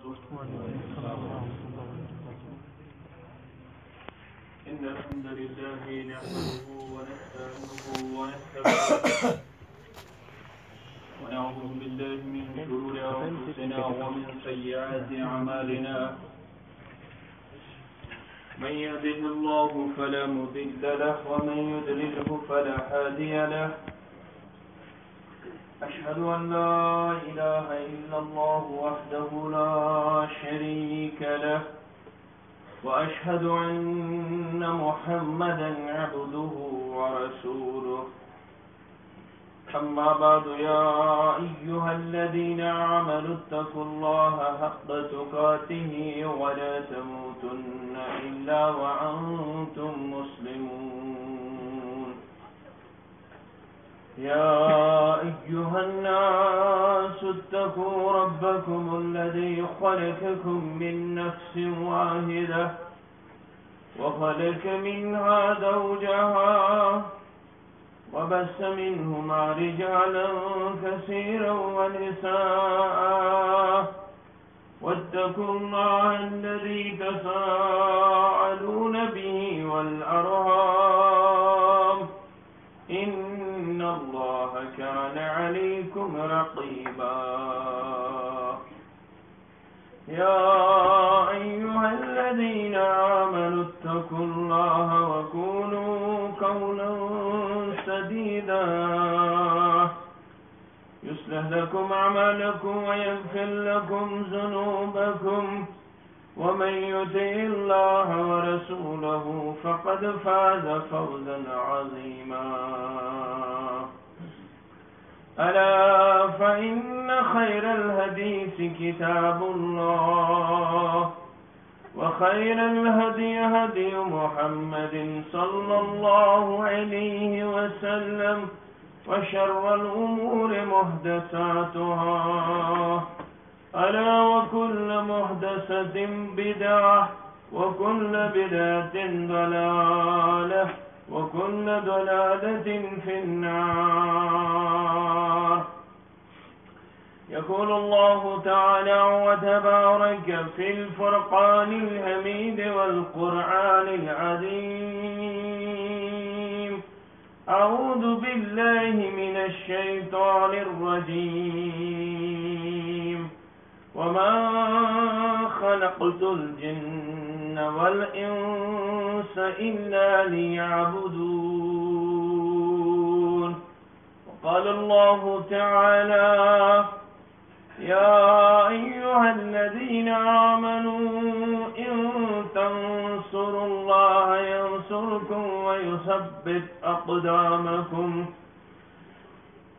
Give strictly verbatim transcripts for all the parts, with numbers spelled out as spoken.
وعليكم السلام ورحمة الله وبركاته. إن الحمد لله نحمده ونستعينه ونستغفره، ونعوذ بالله من شرور أنفسنا ومن سيئات أعمالنا. من يهده الله فلا مضل له، ومن يضلله فلا هادي له. أشهد أن لا إله إلا الله وحده لا شريك له، وأشهد أن محمدا عبده ورسوله. أما بعد، يا أيها الذين آمنوا اتقوا الله حق تقاته ولا تموتن إلا وأنتم مسلمون. يا أيها الناس اتقوا ربكم الذي خلقكم من نفس واحدة وخلق منها زوجها وبث منهما رجالا كثيرا ونساء، واتقوا الله الذي تساءلون به والأرحام، إن الله كان عليكم رقيبا. يا أيها الذين آمنوا اتقوا الله وقولوا قولا سديدا، يصلح لكم أعمالكم ويغفر لكم ذنوبكم، ومن يطع الله ورسوله فقد فاز فوزا عظيما. ألا فإن خير الحديث كتاب الله، وخير الهدي هدي محمد صلى الله عليه وسلم، وشر الأمور محدثاتها، ألا وكل محدثة بدعة، وكل بدعة ضلالة، وكل ضلالة في النار. يقول الله تعالى وتبارك في الفرقان الحميد والقرآن العظيم: أعوذ بالله من الشيطان الرجيم. وما خلقت الجن والإنس إلا ليعبدون. وقال الله تعالى: يا أيها الذين آمنوا إن تنصروا الله ينصركم ويثبت أقدامكم.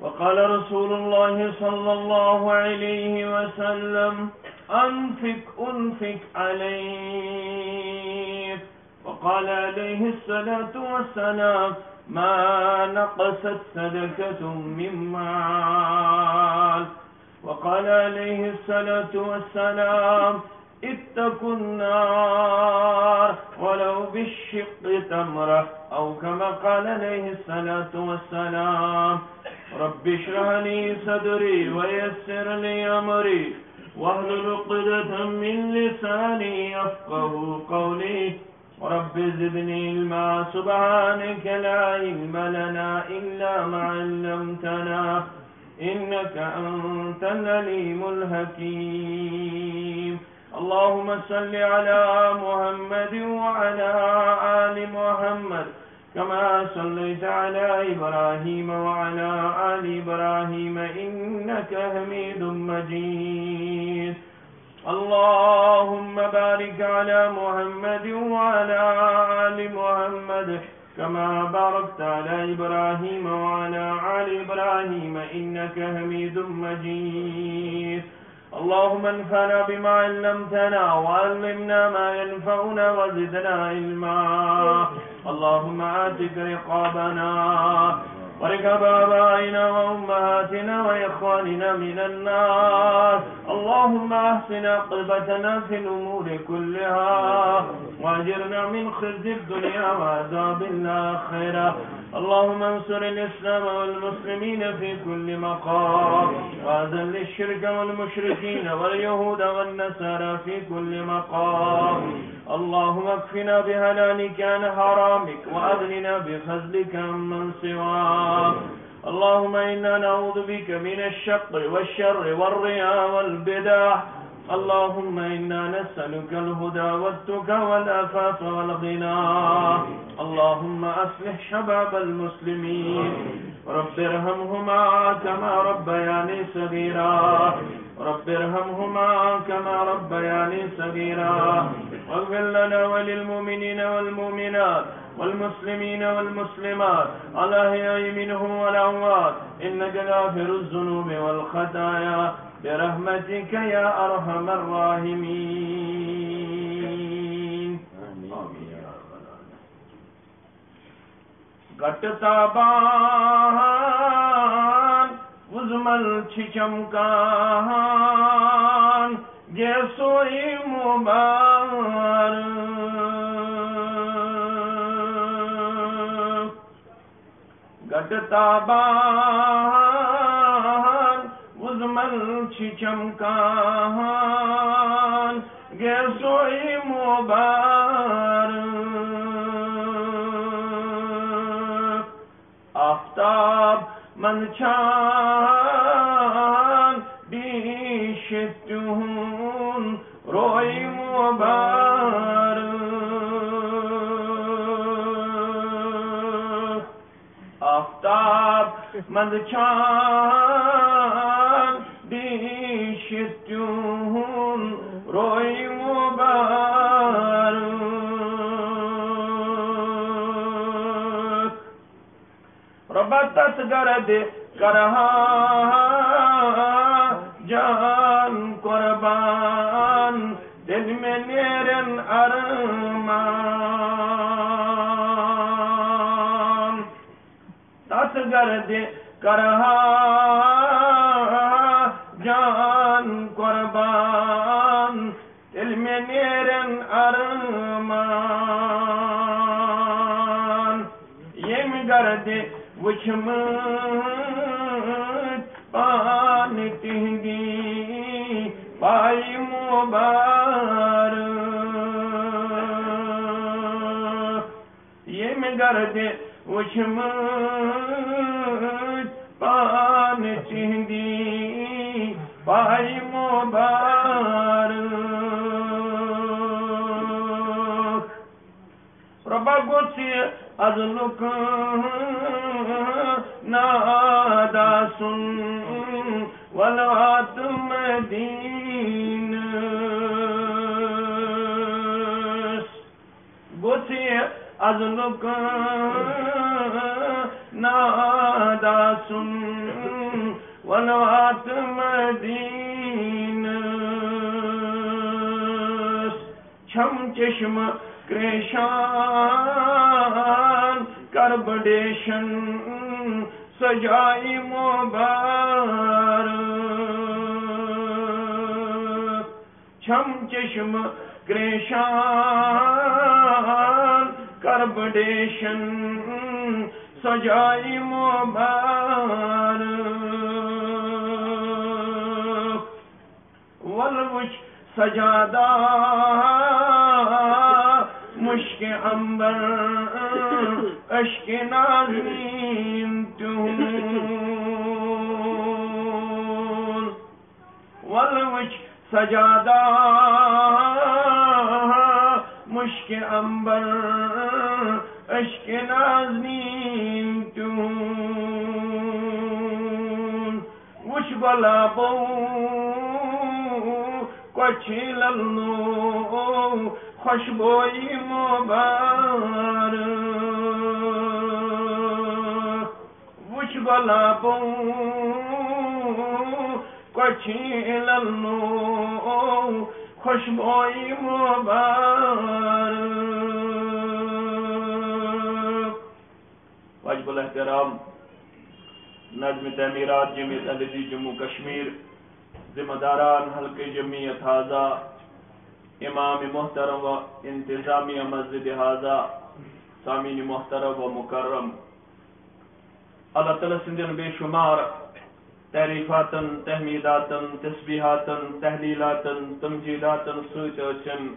وقال رسول الله صلى الله عليه وسلم: أنفق أنفق عليك. وقال عليه الصلاة والسلام: ما نقصت صدقة من مال. وقال عليه الصلاة والسلام: اتقوا النار ولو بالشق تمرة، أو كما قال عليه الصلاة والسلام. رب اشرح لي صدري ويسر لي أمري واحلل عقدة من لساني يفقه قولي. رب زدني علما. سبحانك لا علم لنا إلا ما علمتنا إنك أنت العليم الحكيم. اللهم صل على محمد وعلى آل محمد كما صليت على إبراهيم وعلى آل إبراهيم إنك حميد مجيد. اللهم بارك على محمد وعلى آل محمد كما باركت على إبراهيم وعلى آل إبراهيم إنك حميد مجيد. اللهم انفعنا بما علمتنا وعلمنا ما ينفعنا وزدنا علما. اللهم اعتق رقابنا ورقاب آبائنا وأمهاتنا وإخواننا من النار. اللهم أحسن عاقبتنا في الأمور كلها وأجرنا من خزي الدنيا وعذاب الآخرة. اللهم انصر الإسلام والمسلمين في كل مقام، وأذل الشرك والمشركين واليهود والنصارى في كل مقام. اللهم اكفنا بحلالك عن حرامك، وأغننا بفضلك عمن سواك. اللهم إنا نعوذ بك من الشق والشر والرياء والبدع. اللهم إنا نسألك الهدى والتقى والعفاف والغنى. اللهم أصلح شباب المسلمين. رب ارحمهما كما ربياني صغيرا. رب ارحمهما كما ربياني صغيرا. واغفر لنا وللمؤمنين والمؤمنات والمسلمين والمسلمات الأحياء منهم والأموات، إنك غافر الذنوب والخطايا، برحمتك يا أرحم الراحمين. آمين. گٹہٕ تابان وُزمل چھِ چمکان، گیسوئی مبارک۔ گٹہٕ تابان وُزمل چھِ چمکان، گیسوئی مبارک۔ آفتاب منٛز چھان بیٖش تِہُنٛد روے مبارک۔ آفتاب منٛز چھان بیٖش تِہُنٛد روے مبارک۔ رۄبا، تتھ گردِ کرہا جان قربان، تیٚلہِ مےٚ نیرن ارمان۔ تتھ گردِ کرہا جان قربان، تیٚلہِ مےٚ نیرن ارمان۔ ییٚمہِ گردِ وٕچھمٕتۍ پانہٕ تِہنٛدی پایہِ مُبارک۔ ییٚمہِ گردِ وٕچھمٕتۍ پانہٕ تِہنٛدی پایہِ مُبارک۔ رۄبا، گوٚژھ یہِ ازلُک ناد آسُن، ولوات مدینس۔ گوٚژھ یہِ ازلُک ناد آسُن، ولوات مدینس۔ چھم چشم کریشان کرب ڈیشن سجائی مبارک۔ چھم چشم کریشان کرب ڈیشن سجائی مبارک۔ ول وچھ سجادہ مشک عنبر اشک نازنین تہنٛد۔ ول وچھ سجادہ مشک عنبر اشک نازنین تہنٛد۔ وچھ گۄلابو کۄچھِ للنو خوشبوئی مبارک۔ وچھ گۄلابو کۄچھِ للنو خوشبوئی مبارک۔ واجب الاحترام ناظم تعمیرات جمعیت اہل حدیث جموں کشمیر، ذمہ داران حلقہ جمعیت ہذا، امام محترم و انتظامیہ مسجد ہذا، سامعین محترم و مکرم، اللہ تعالیٰ سٕنٛدٮ۪ن بے شمار تعریفاتن، تحمیداتن، تسبیحاتن، تحلیلاتن، تمجیداتن سۭتۍ ٲسِن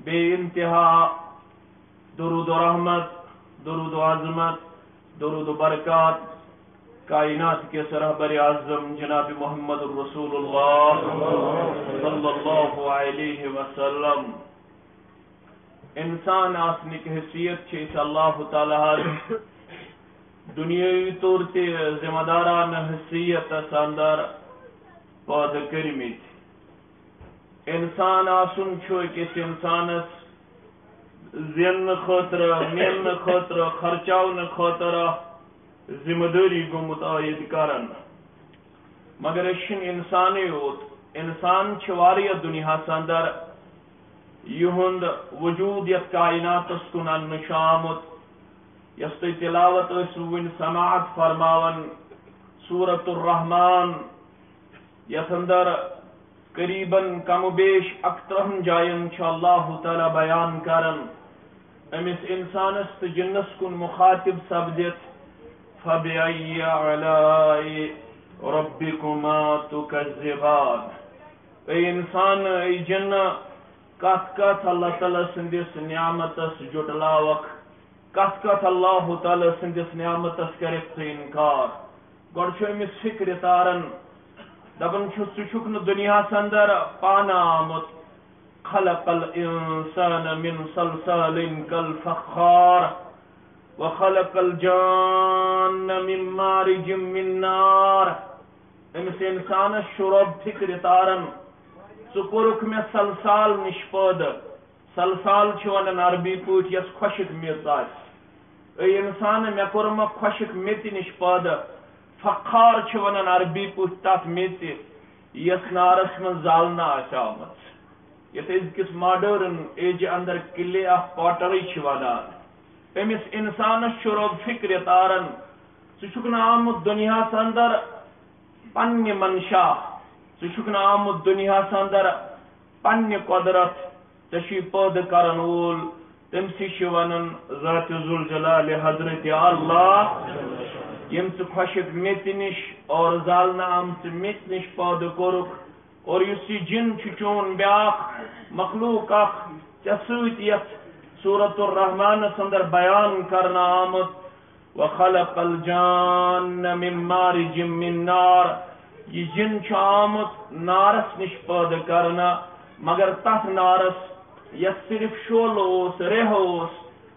بے انتہا درود و رحمت، درود و عظمت، درود و برکات کائنات کِس رہبر اعظم جناب محمد رسول اللہ صلی اللہ علیہ وسلم۔ انسان آسنٕکۍ حیثیت چھِ أسۍ اللہ تعالیٰ ہَس دُنیٲوی طور تہِ ذمہ دارانہٕ حیثیتس اندر پٲدٕ کٔرمٕتۍ۔ انسان آسُن چھُ أکِس انسانس زیننہٕ خٲطرٕ، میننہٕ خٲطرٕ، خرچاونہٕ خٲطرٕ ذمہ دٲری گوٚمُت عٲید کران۔ مگر أسۍ چھِنہٕ انسانٕے یوت، انسان چھِ واریاہ دُنیاہس اندر، یِہُنٛد وجود یتھ کائناتس کُن اننہٕ چھُ آمُت، یۄس تُہۍ تلاوت ٲسِو وُنہِ سماعت فرماوان، سورۃ الرحمان، یتھ اندر قریباً کم و بیش اکترہن جاین چھُ اللہ تعالیٰ بیان کران أمِس انسانس تہٕ جنس کُن مخاطب سپدِتھ، فَبِأَيِّ آلَاءِ رَبِّكُمَا تُكَذِّبَانِ؟ اے انسان، اے جن، کتھ کتھ اللہ تعالیٰ سٕنٛدِس نعمتس جُٹلاوکھ؟ کتھ کتھ اللہ تعالیٰ سٕنٛدِس نعمتس کرکھ ژٕ انکار؟ گۄڈٕ چھُ أمِس فکرِ تاران، دپان چھُ، ژٕ چھُکھ نہٕ دُنیاہس اندر پانہٕ آمُت۔ خلق الانسان من صلصال كالفخار وخلق الجان من مارج من نار۔ أمِس انسانس چھُ رۄب فکرِ تاران، ژٕ کوٚرُکھ مےٚ صلصال نِش پٲدٕ۔ صلصال چھِ ونان عربی پٲٹھۍ یۄس خۄشک میٚژ آسہِ۔ اے انسان، مےٚ کوٚرمکھ خۄشک میٚژِ نِش پٲدٕ۔ فخار چھِ ونان عربی پٲٹھۍ تتھ میٚژِ یۄس نارس منٛز زالنہٕ آسہِ آمٕژ، یتھ أزکِس ماڈرن ایجہِ اندر clay of pottery چھِ ونان۔ أمِس انسانس چھُ رۄب فکرِ تاران، ژٕ چھُکھ نہٕ آمُت دُنیاہس اندر پننہِ منشا، ژٕ چھُکھ نہٕ آمُت دُنیاہس اندر پننہِ قۄدرت، ژےٚ چھُے پٲدٕ کرن وول، تٔمۍ سٕے چھِ ونان ذات ذوالجلال حضرت اللہ، ییٚمۍ ژٕ خۄشک میٚژِ نِش اور زالنہٕ آمژٕ میٚژِ نِش پٲدٕ کوٚرُکھ، اور یُس یہِ جِن چھُ چون بیٛاکھ مخلوق اکھ ژےٚ سۭتۍ یتھ سورۃ الرحمانس اندر بیان کرنہٕ آمُت، وخلق الجان من مارج من نار، یہِ جِن چھُ آمُت نارس نِش پٲدٕ کرنہٕ، مگر تتھ نارس یتھ صرف شعلہٕ اوس، ریٚہہ اوس،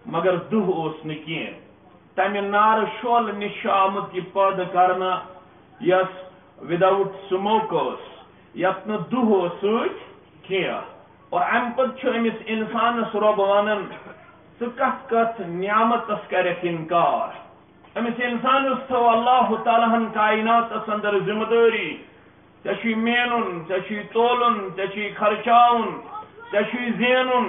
مگر دُہ اوس نہٕ کینٛہہ۔ تمہِ نارٕ شعلہٕ نِش چھُ آمُت یہِ پٲدٕ کرنہٕ، یۄس without smoke ٲس، یتھ نہٕ دُہ اوس سۭتۍ کینٛہہ۔ اور امہِ پتہٕ چھُ أمِس انسانس رۄب ونان، ژٕ کتھ کتھ نعمتس کرکھ انکار؟ أمِس انسانس تھٲو اللہ تعالیٰ ہن کائناتس اندر ذمہ دٲری، ژےٚ چھُے مینُن، ژےٚ چھُے تولُن، ژےٚ چھُے خرچاوُن، ژےٚ چھُے زینُن،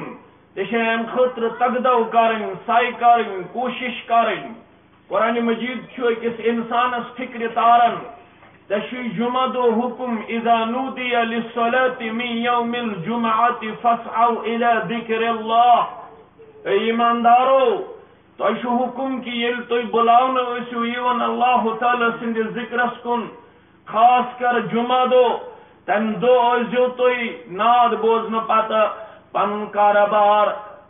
ژےٚ چھے امہِ خٲطرٕ تگدو کرٕنۍ، سعی کرٕنۍ، کوٗشش کرٕنۍ۔ قرآن مجید چھُ أکِس انسانس فکرِ تاران، ژےٚ چھُے جمعہ دۄہ حکم، اذا نودی للصلاة من یوم الجمعة فاسعوا الی ذکر اللہ۔ اے ایماندارو، تۄہہِ چھُ حُکُم کہِ ییٚلہِ تُہۍ بُلاونہٕ ٲسِو یِوان اللہ تعالیٰ سٕنٛدِس ذِکرَس کُن، خاص کر جُمعہ دۄہ، تَمہِ دۄہ ٲسۍزیو تُہۍ ناد بوزنہٕ پتہٕ پنُن کارٕبار،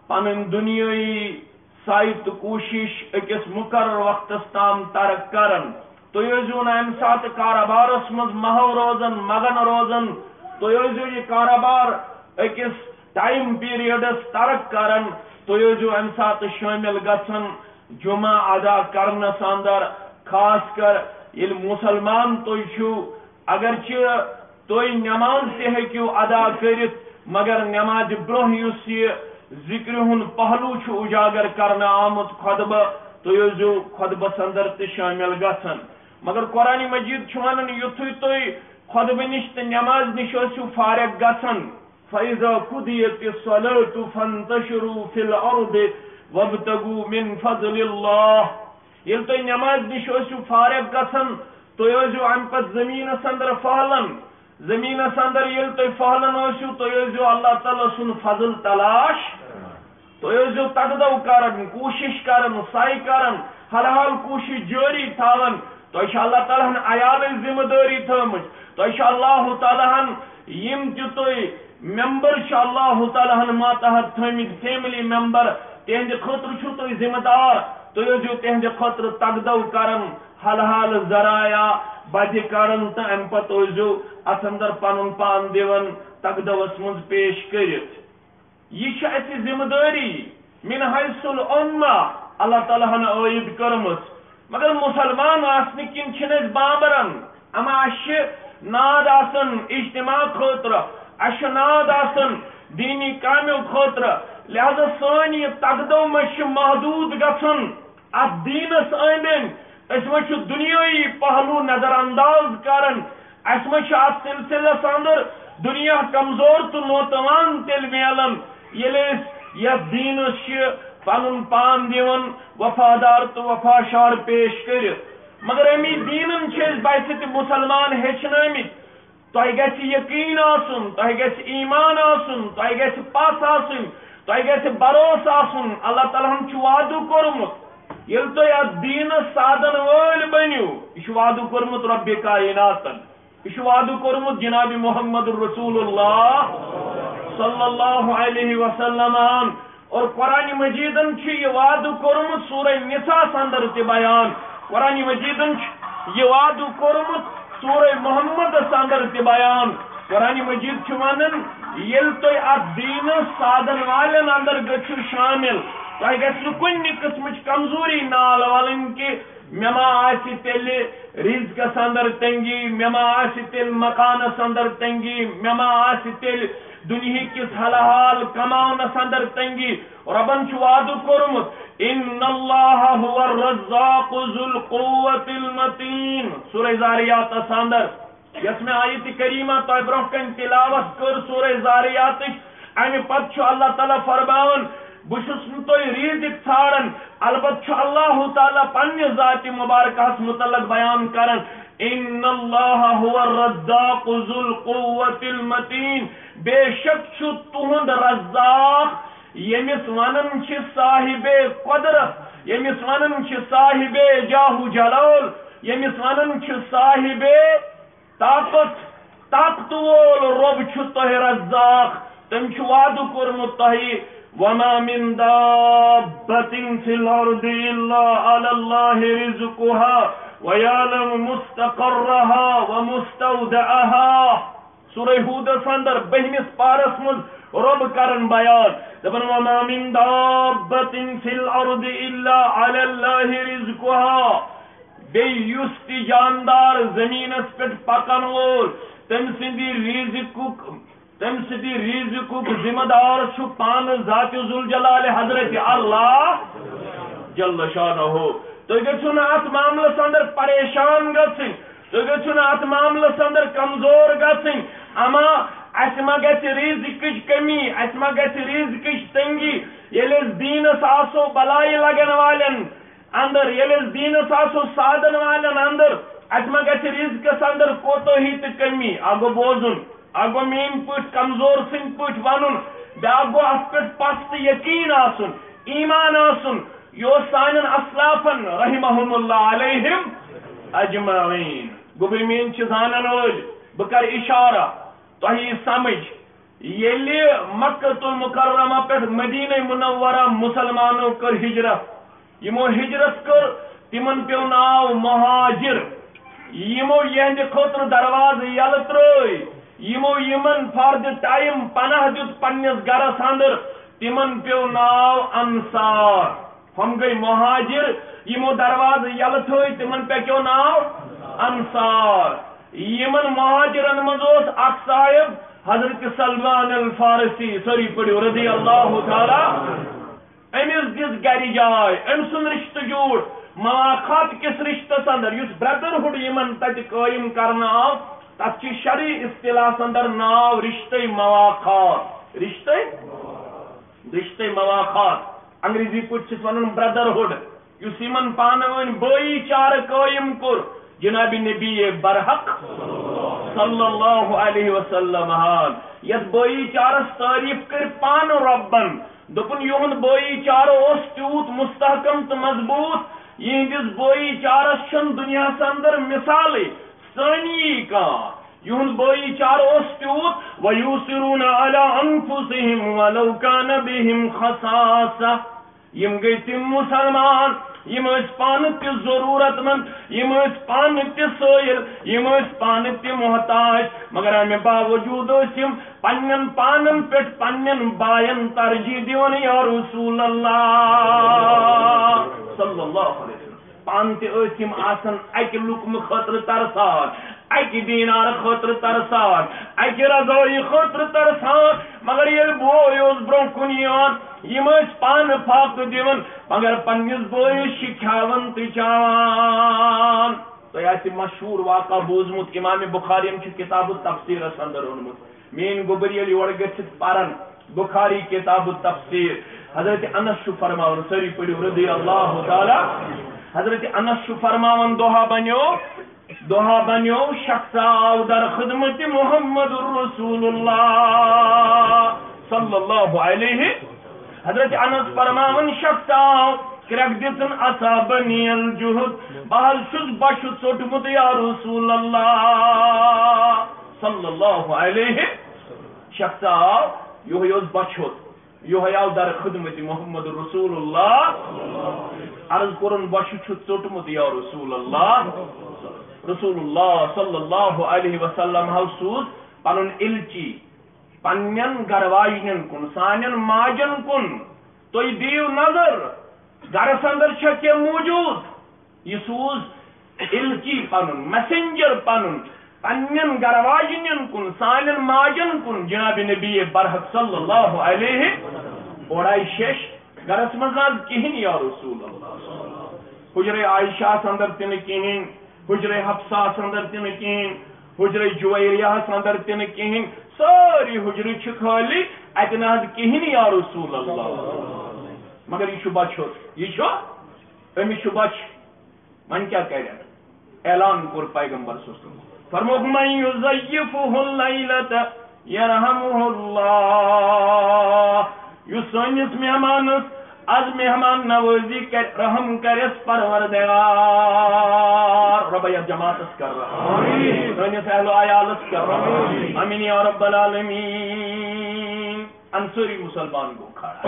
پنٕنۍ دُنیٲیی سعی تہٕ کوٗشِش أکِس مُقرر وقتَس تام ترک کران۔ تُہۍ ٲسۍزیو نہٕ اَمہِ ساتہٕ کارٕبارَس منٛز محو روزان، مگن روزان۔ تُہۍ ٲسۍزیو یہِ کارٕبار أکِس ٹائم پیریڈس ترک کران، تُہۍ ٲسۍزیو اَمہِ ساتہٕ شٲمِل گژھان جمعہ ادا کرنس اندر، خاص کر ییٚلہِ مُسلمان تُہۍ چھِو، اگرچہِ تُہۍ نماز تہِ ہیٚکِو ادا کٔرِتھ، مگر نمازِ برونٛہہ یُس یہِ ذِکرِ ہُنٛد پہلو چھُ اُجاگر کرنہٕ آمُت، خطبہٕ، تُہۍ ٲسۍزیو خطبس اندر تہِ شٲمِل گژھان۔ مگر قرآن مجید چھُ ونان، یُتھُے تُہۍ خطبہٕ نِش تہٕ نماز نِش ٲسِو فارغ گژھان، فَإِذَا قُضِيَتِ الصَّلَاةُ فَانتَشِرُوا فِي الْأَرْضِ وَابْتَغُوا مِنْ فَضْلِ اللَّهِ۔ ییٚلہِ تُہۍ نمازِ نِش ٲسِو فارغ گژھان، تُہۍ ٲسۍزیو اَمہِ پتہٕ زٔمیٖنَس اندر پھٔہلان۔ زٔمیٖنَس اندر ییٚلہِ تُہۍ پھٔہلان ٲسِو، تُہۍ ٲسۍزیو اللہ تعالیٰ سُنٛد فضل تلاش۔ تُہۍ ٲسۍزیو تگدو کران، کوٗشِش کران، سعی کران، حلحال کوٗشِش جٲری تھاوان۔ تۄہہِ چھِ اللہ تعالیٰ ہن عیالٕچ ذمہٕ دٲری تھٲومٕژ۔ تۄہہِ چھِ اللہ تعالیٰ ہن یِم تہِ تُہۍ ممبر چھِ اللہ تعالیٰ ہن ماتحت تھٲومٕتۍ، فیملی ممبر، تِہنٛدِ خٲطرٕ چھِو تُہۍ ذمہٕ دار۔ تُہۍ ٲسۍزیو تِہنٛدِ خٲطرٕ تقدو کران، حلحال ذرایع بدِ کران تہٕ امہِ پتہٕ ٲسۍزیو اتھ اندر پنُن پان دِوان تقدوس منٛز پیش کٔرِتھ۔ یہِ چھِ اَسہِ ذمہٕ دٲری من حیث الامہ اللہ تعالیٰ ہن عٲید کٔرمٕژ۔ مگر مسلمان آسنہٕ کِنۍ چھِنہٕ أسۍ بامبرن۔ اما اَسہِ چھِ ناد آسان اجتماع خٲطرٕ، اَسہِ چھُ ناد آسان دینی کامیو خٲطرٕ، لہذا سٲنۍ یہِ تقدو منٛز چھِ محدوٗد گژھان۔ اتھ دیٖنس أنٛدۍ أنٛدۍ أسۍ ما چھِ دُنیٲیی پہلو نظر انداز کران؟ اسہِ ما چھِ اتھ سلسلس اندر دُنیا کمزور تہٕ نوتوان تیٚلہِ میلان، ییٚلہِ أسۍ یتھ دیٖنس چھِ پنُن پان دِوان، وفادار تہٕ وفاشار پیش کٔرِتھ؟ مگر امی دیٖنن چھِ أسۍ بحیثیت مسلمان ہیٚچھنٲومٕتۍ۔ تۄہہِ گژھِ یقیٖن آسُن، تۄہہِ گژھِ ایمان آسُن، تۄہہِ گژھِ پژھ آسٕنۍ، تۄہہِ گژھِ بھروسہٕ آسُن۔ اللہ تعالیٰ ہن چھُ وعدٕ کوٚرمُت، ییٚلہِ تُہۍ اتھ دیٖنس سادن وٲلۍ بٔنِو، یہِ چھُ وعدٕ کوٚرمُت رۄبِ کائناتن، یہِ چھُ وعدٕ کوٚرمُت جناب محمد رسول اللہ صلی اللہ علیہ وسلمن۔ اور قرآن مجیدن چھُ یہِ وعدٕ کوٚرمُت سورہ نساء اندر تہِ بیان۔ قرآن مجیدن چھُ یہِ وعدٕ کوٚرمُت سورہ محمدس اندر تہِ بیان۔ قرآن مجید چھُ ونان، ییٚلہِ تُہۍ اتھ دیٖنس سادن والٮ۪ن اندر گٔژھِو شٲمِل، تۄہہِ گژھِ نہٕ کُنہِ قٕسمٕچ کمزوری نال ولٕنۍ کہِ مےٚ ما آسہِ تیٚلہِ رزقس اندر تنگی، مےٚ ما آسہِ تیٚلہِ مکانس اندر تنگی، مےٚ ما آسہِ تیٚلہِ دُنہِکِس حلحال کماونس اندر تنگی۔ رۄبن چھُ وعدٕ کوٚرمُت، "ان اللہ هو الرزاق ذو القوة المتین"، سورہ ذاریاتس اندر۔ یۄس مےٚ آیت کریمہ تۄہہِ برونٛہہ کنہِ تلاوت کٔر سورہ ذاریاتٕچ، امہِ پتہٕ چھُ اللہ تعالیٰ فرماوان، بہٕ چھُس نہٕ تۄہہِ رزق ژھانڈان، البتہٕ چھُ اللہ تعالیٰ پننہِ ذاتِ مبارکہس متعلق بیان کران، "ان اللہ هو الرزاق ذو القوة المتین"، بے شک چھُ تُہُنٛد رزاق، ییٚمِس ونان چھِ صاحب قدرت، ییٚمِس ونان چھِ صاحب جاہ و جلال، ییٚمِس ونان چھِ صاحب طاقت، طاقت وول رۄب چھُ تۄہہِ رزاق۔ تٔمۍ چھُ وعدٕ کوٚرمُت تۄہہِ، "وما من دابة في الأرض إلا على الله رزقها ويعلم مستقرها ومستودعها"۔ سورہ ہودس اندر بٔہمِس پارس منٛز رۄب کران بیان، دپان، "وما من دابة في الأرض إلا على الله رزقها"۔ بیٚیہِ یُس تہِ جاندار زٔمیٖنَس پٮ۪ٹھ پَکَن وول، تٔمۍ سٕنٛدِ رِزقُک، تٔمۍ سٕنٛدِ رِزقُک ذِمہٕ دار چھُ پانہٕ ذاتِ ذوالجلال حضرت اللہ جل شانہ۔ تُہۍ گٔژھِو نہٕ اَتھ معاملَس اندر پریشان گژھٕنۍ، تُہۍ گٔژھِو نہٕ اَتھ معاملَس اندر کمزور گژھٕنۍ۔ اما اَسہِ ما گژھِ رِزقٕچ کمی، اَسہِ ما گژھِ رِزقٕچ تنگی، ییٚلہِ أسۍ دیٖنَس آسو بَلایہِ لَگَن والٮ۪ن اندر، ییٚلہِ أسۍ دیٖنَس آسو سادن والٮ۪ن اندر، اَسہِ ما گژھِ رِزقَس اندر کوتاہی تہٕ کمی؟ اکھ گوٚو بوزُن، اکھ گوٚو میٲنۍ پٲٹھۍ کمزور سٕنٛدۍ پٲٹھۍ وَنُن، بیٛاکھ گوٚو اَتھ پٮ۪ٹھ پَژھ تہٕ یقیٖن آسُن، ایمان آسُن۔ یہِ اوس سانٮ۪ن اسلافن رحمہم اللہ علیہم اجمعین۔ گوٚبرۍ میٲنۍ چھِ زانن وٲلۍ، بہٕ کرٕ اِشارہ، تۄہہِ یی سمجھ۔ ییٚلہِ مکہ المکرمہ پٮ۪ٹھ مدینہ منورہ مسلمانو کٔر ہجرت، یِمو ہجرت کٔر، تِمن پیوٚو ناو مہاجر۔ یِمو یِہنٛدِ خٲطرٕ دروازٕ یلہٕ ترٲے، یِمو یِمن for the time پناہ دیُت پننِس گرس اندر، تِمن پیوٚو ناو انصار۔ ہم گٔے مہاجر، یِمو دروازٕ یلہٕ تھٲے، تِمن پیوٚو ناو انصار۔ یِمن مہاجرن منٛز اوس اکھ صاحب حضرت سلمان الفارسی، سٲری پٔرِو، رضی اللہ تعالیٰ۔ أمِس دِژ گرِ جاے، أمۍ سُنٛد رشتہٕ جوٗڑ مواخات کِس رشتس اندر، یُس brotherhood یِمن تتہِ قٲیِم کرنہٕ آو، تتھ چھِ شرعی اصطلاحس اندر ناو رشتہٕ مواخات۔ رشتہٕ، رشتہٕ مواخات۔ انگریزی پٲٹھۍ چھِس ونان brotherhood۔ یُس یِمن پانہٕ ؤنۍ بٲیی چارٕ قٲیِم کوٚر، جناب نبی برحق صلی اللہ علیہ وسلم ہن یتھ بٲیی چارس تعریف کٔر پانہٕ رۄبن۔ دوٚپُن، یِہُنٛد بٲیی چارٕ اوس تیوٗت مستحکم تہٕ مضبوٗط، یِہنٛدِس بٲیی چارس چھُنہٕ دُنیاہس اندر مثالٕے، سٲنی یی کانٛہہ۔ یِہُنٛد بٲیی چارٕ اوس تیوٗت، وَیُؤثِرُونَ عَلیٰ أَنفُسِهِمْ وَلَوْ كَانَ بِهِمْ خَصَاصَةٌ۔ یِم گٔے تِم مُسلمان، یِم ٲسۍ پانہٕ تہِ ضروٗرت مند، یِم ٲسۍ پانہٕ تہِ سٲیِل، یِم ٲسۍ پانہٕ تہِ محتاج، مگر امہِ باوجوٗد ٲسۍ یِم پننٮ۪ن پانن پٮ۪ٹھ پننٮ۪ن باین ترجیح دِوان، یا رسول اللہ صلی اللہ علیہ وسلم۔ پانہٕ تہِ ٲسۍ یِم آسان اکہِ لقمہٕ خٲطرٕ ترسان، اکہِ دینار خٲطرٕ ترسان، اکہِ رضٲیی خٲطرٕ ترسان، مگر ییٚلہِ بوے اوس برونٛہہ کُن یِوان، یِم ٲسۍ پانہٕ فاقہٕ دِوان، مگر پننِس بٲیِس چھِ کھیاوان تہٕ چاوان۔ تۄہہِ آسہِ مشہوٗر واقعہ بوٗزمُت، امام بخاریَن چھُ کتاب التفسیرس اندر اوٚنمُت۔ میٲنۍ گوٚبٕرۍ ییٚلہِ یورٕ گٔژھِتھ پرن بخاری کتاب التفسیر، حضرت انس چھُ فرماوان، سٲری پٔرِو رضی اللہ تعالیٰ، حضرت انس چھُ فرماوان، دۄہا بنیو، دۄہا بنیو، شخص آو در خدمت محمد رسول اللہ صلی اللہ علیہ۔ حضرت انس فرماوان، شخص آو، کرٛٮ۪کھ دِژٕن، اصابنی الجہد، بہٕ حظ چھُس بۄچھِ ژوٚٹمُت یا رسول اللہ صلی اللہ علیہ۔ شخص آو، یِہوٚے اوس بۄچھِ ہوٚت، یِہوٚے آو در خدمت محمد رسول اللہ۔ عرض کوٚرُن، بۄچھِ چھُ ژوٚٹمُت یا رسول اللہ۔ رسول اللہ صلی اللہ علیہ وسلم حظ سوٗز پنُن ایلچی پننٮ۪ن گرٕ واجنٮ۪ن کُن، سانٮ۪ن ماجن کُن۔ تُہۍ دِیِو نظر، گرس اندر چھا کینٛہہ موجود؟ یہِ سوٗز ایلچی پنُن، میسنجر پنُن، پننٮ۪ن گرٕ واجنٮ۪ن کُن، سانٮ۪ن ماجن کُن، جناب نبی برحق صلی اللہ علیہ۔ اورٕ آیہِ شیٚش، گرس منٛز نہ حظ کِہیٖنۍ یا رسول اللہ۔ حجرے عائشہس اندر تہِ نہٕ کِہیٖنۍ، حجرے حفصہس اندر تہِ نہٕ کِہیٖنۍ، حجرے جویریہس اندر تہِ نہٕ کِہیٖنۍ، سٲری حجرٕ چھِ خٲلی، اتہِ نہ حظ کِہیٖنۍ یا رسول اللہ۔ مگر یہِ چھُ بۄچھِ ہوٚت، یہِ چھُ، أمِس چھُ بۄچھِ۔ وۄنۍ کیٛاہ کرِ؟ اعلان کوٚر پیغمبر صلی اللہ علیہ وسلم۔ فرمووُکھ، من یضیفہ اللیلۃ یرحمہ اللہ، یُس سٲنِس مہمانس از مہمان نوازی کرِ، رحم کرٮ۪س پروردگار۔ رۄبہ یتھ جماعتس کر رحم، آمین۔ سٲنِس اہل و عیالس کر رحم، آمین۔ آمین یا رب العالمین۔ انصٲری مسلمان گوٚو کھڑا۔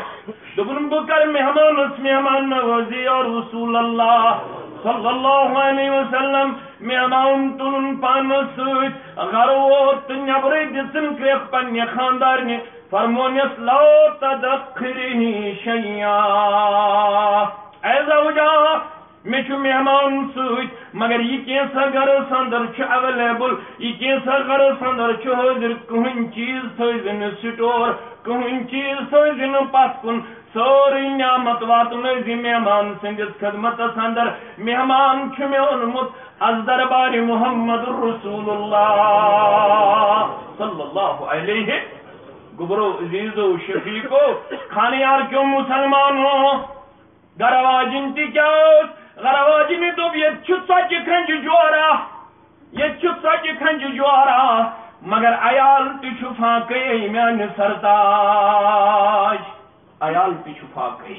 دوٚپُن، بہٕ کرٕ مہمانس مہمان نوازی، یا رسول اللہ صلی اللہ علیہ وسلم۔ مہمان تُلُن پانس سۭتۍ، گرٕ ووت تہٕ نیبرے دِژٕن کرٛٮ۪کھ پننہِ خاندارنہِ، فرمونس، لا تدخری شیئا۔ اے زوجہ، مےٚ چھُ مہمان سۭتۍ، مگر یہِ کینٛژھا گرس اندر چھُ اویلیبل، یہِ کینٛژھا گرس اندر چھُ حٲضِر، کٕہٕنۍ چیٖز تھٲوزِ نہٕ سٹور، کٕہٕنۍ چیٖز تھٲوزِ نہٕ پتھ کُن، سٲرٕے نعمت واتنٲوزِ مہمان سٕنٛدِس خدمتس اندر۔ مہمان چھُ مےٚ اوٚنمُت از دربارِ محمد رسول اللہ صلی اللہ علیہ۔ گوٚبرو، عزیزو، شفیقو، خانیار کیو مسلمانو، گرٕ واجِنۍ تہِ کیٛاہ ٲس؟ گرٕ واجِنہِ دوٚپ، ییٚتہِ چھُ ژۄچہِ کھنٛجہِ جورا، ییٚتہِ چھُ ژۄچہِ کھنٛجہِ جورا، مگر عیال تہِ چھُ فاقے، اے میانہِ سرتاج۔ عیال تہِ چھُ فاقے،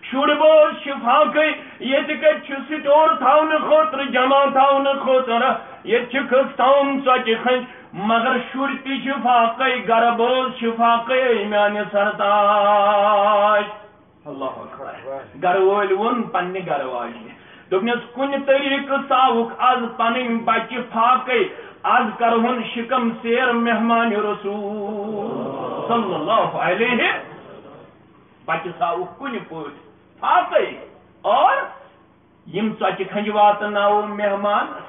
شُرۍ بٲژ چھِ فاقے، ییٚتہِ کتہِ چھُ سٹور تھاونہٕ خٲطرٕ، جمع تھاونہٕ خٲطرٕ؟ ییٚتہِ چھِ کھٔژ تام ژۄچہِ کھنٛجہِ، مگر شُرۍ تہِ چھِ فاقے، گرٕ بٲژ چھِ فاقے، اے میانہِ سرتاج۔ اللہ اکبر۔ گرٕ وٲلۍ ووٚن پننہِ گرٕ واجنہِ، دوٚپنس، کُنہِ طریٖقہٕ ژاوُکھ از پنٕنۍ بچہِ فاقے، از کرہون شکم سیر مہمان رسول صلی اللہ علیہ۔ بچہِ ژاوُکھ کُنہِ پٲٹھۍ فاقے، اور یِم ژۄچہِ کھنٛجہِ واتناوو مہمانس۔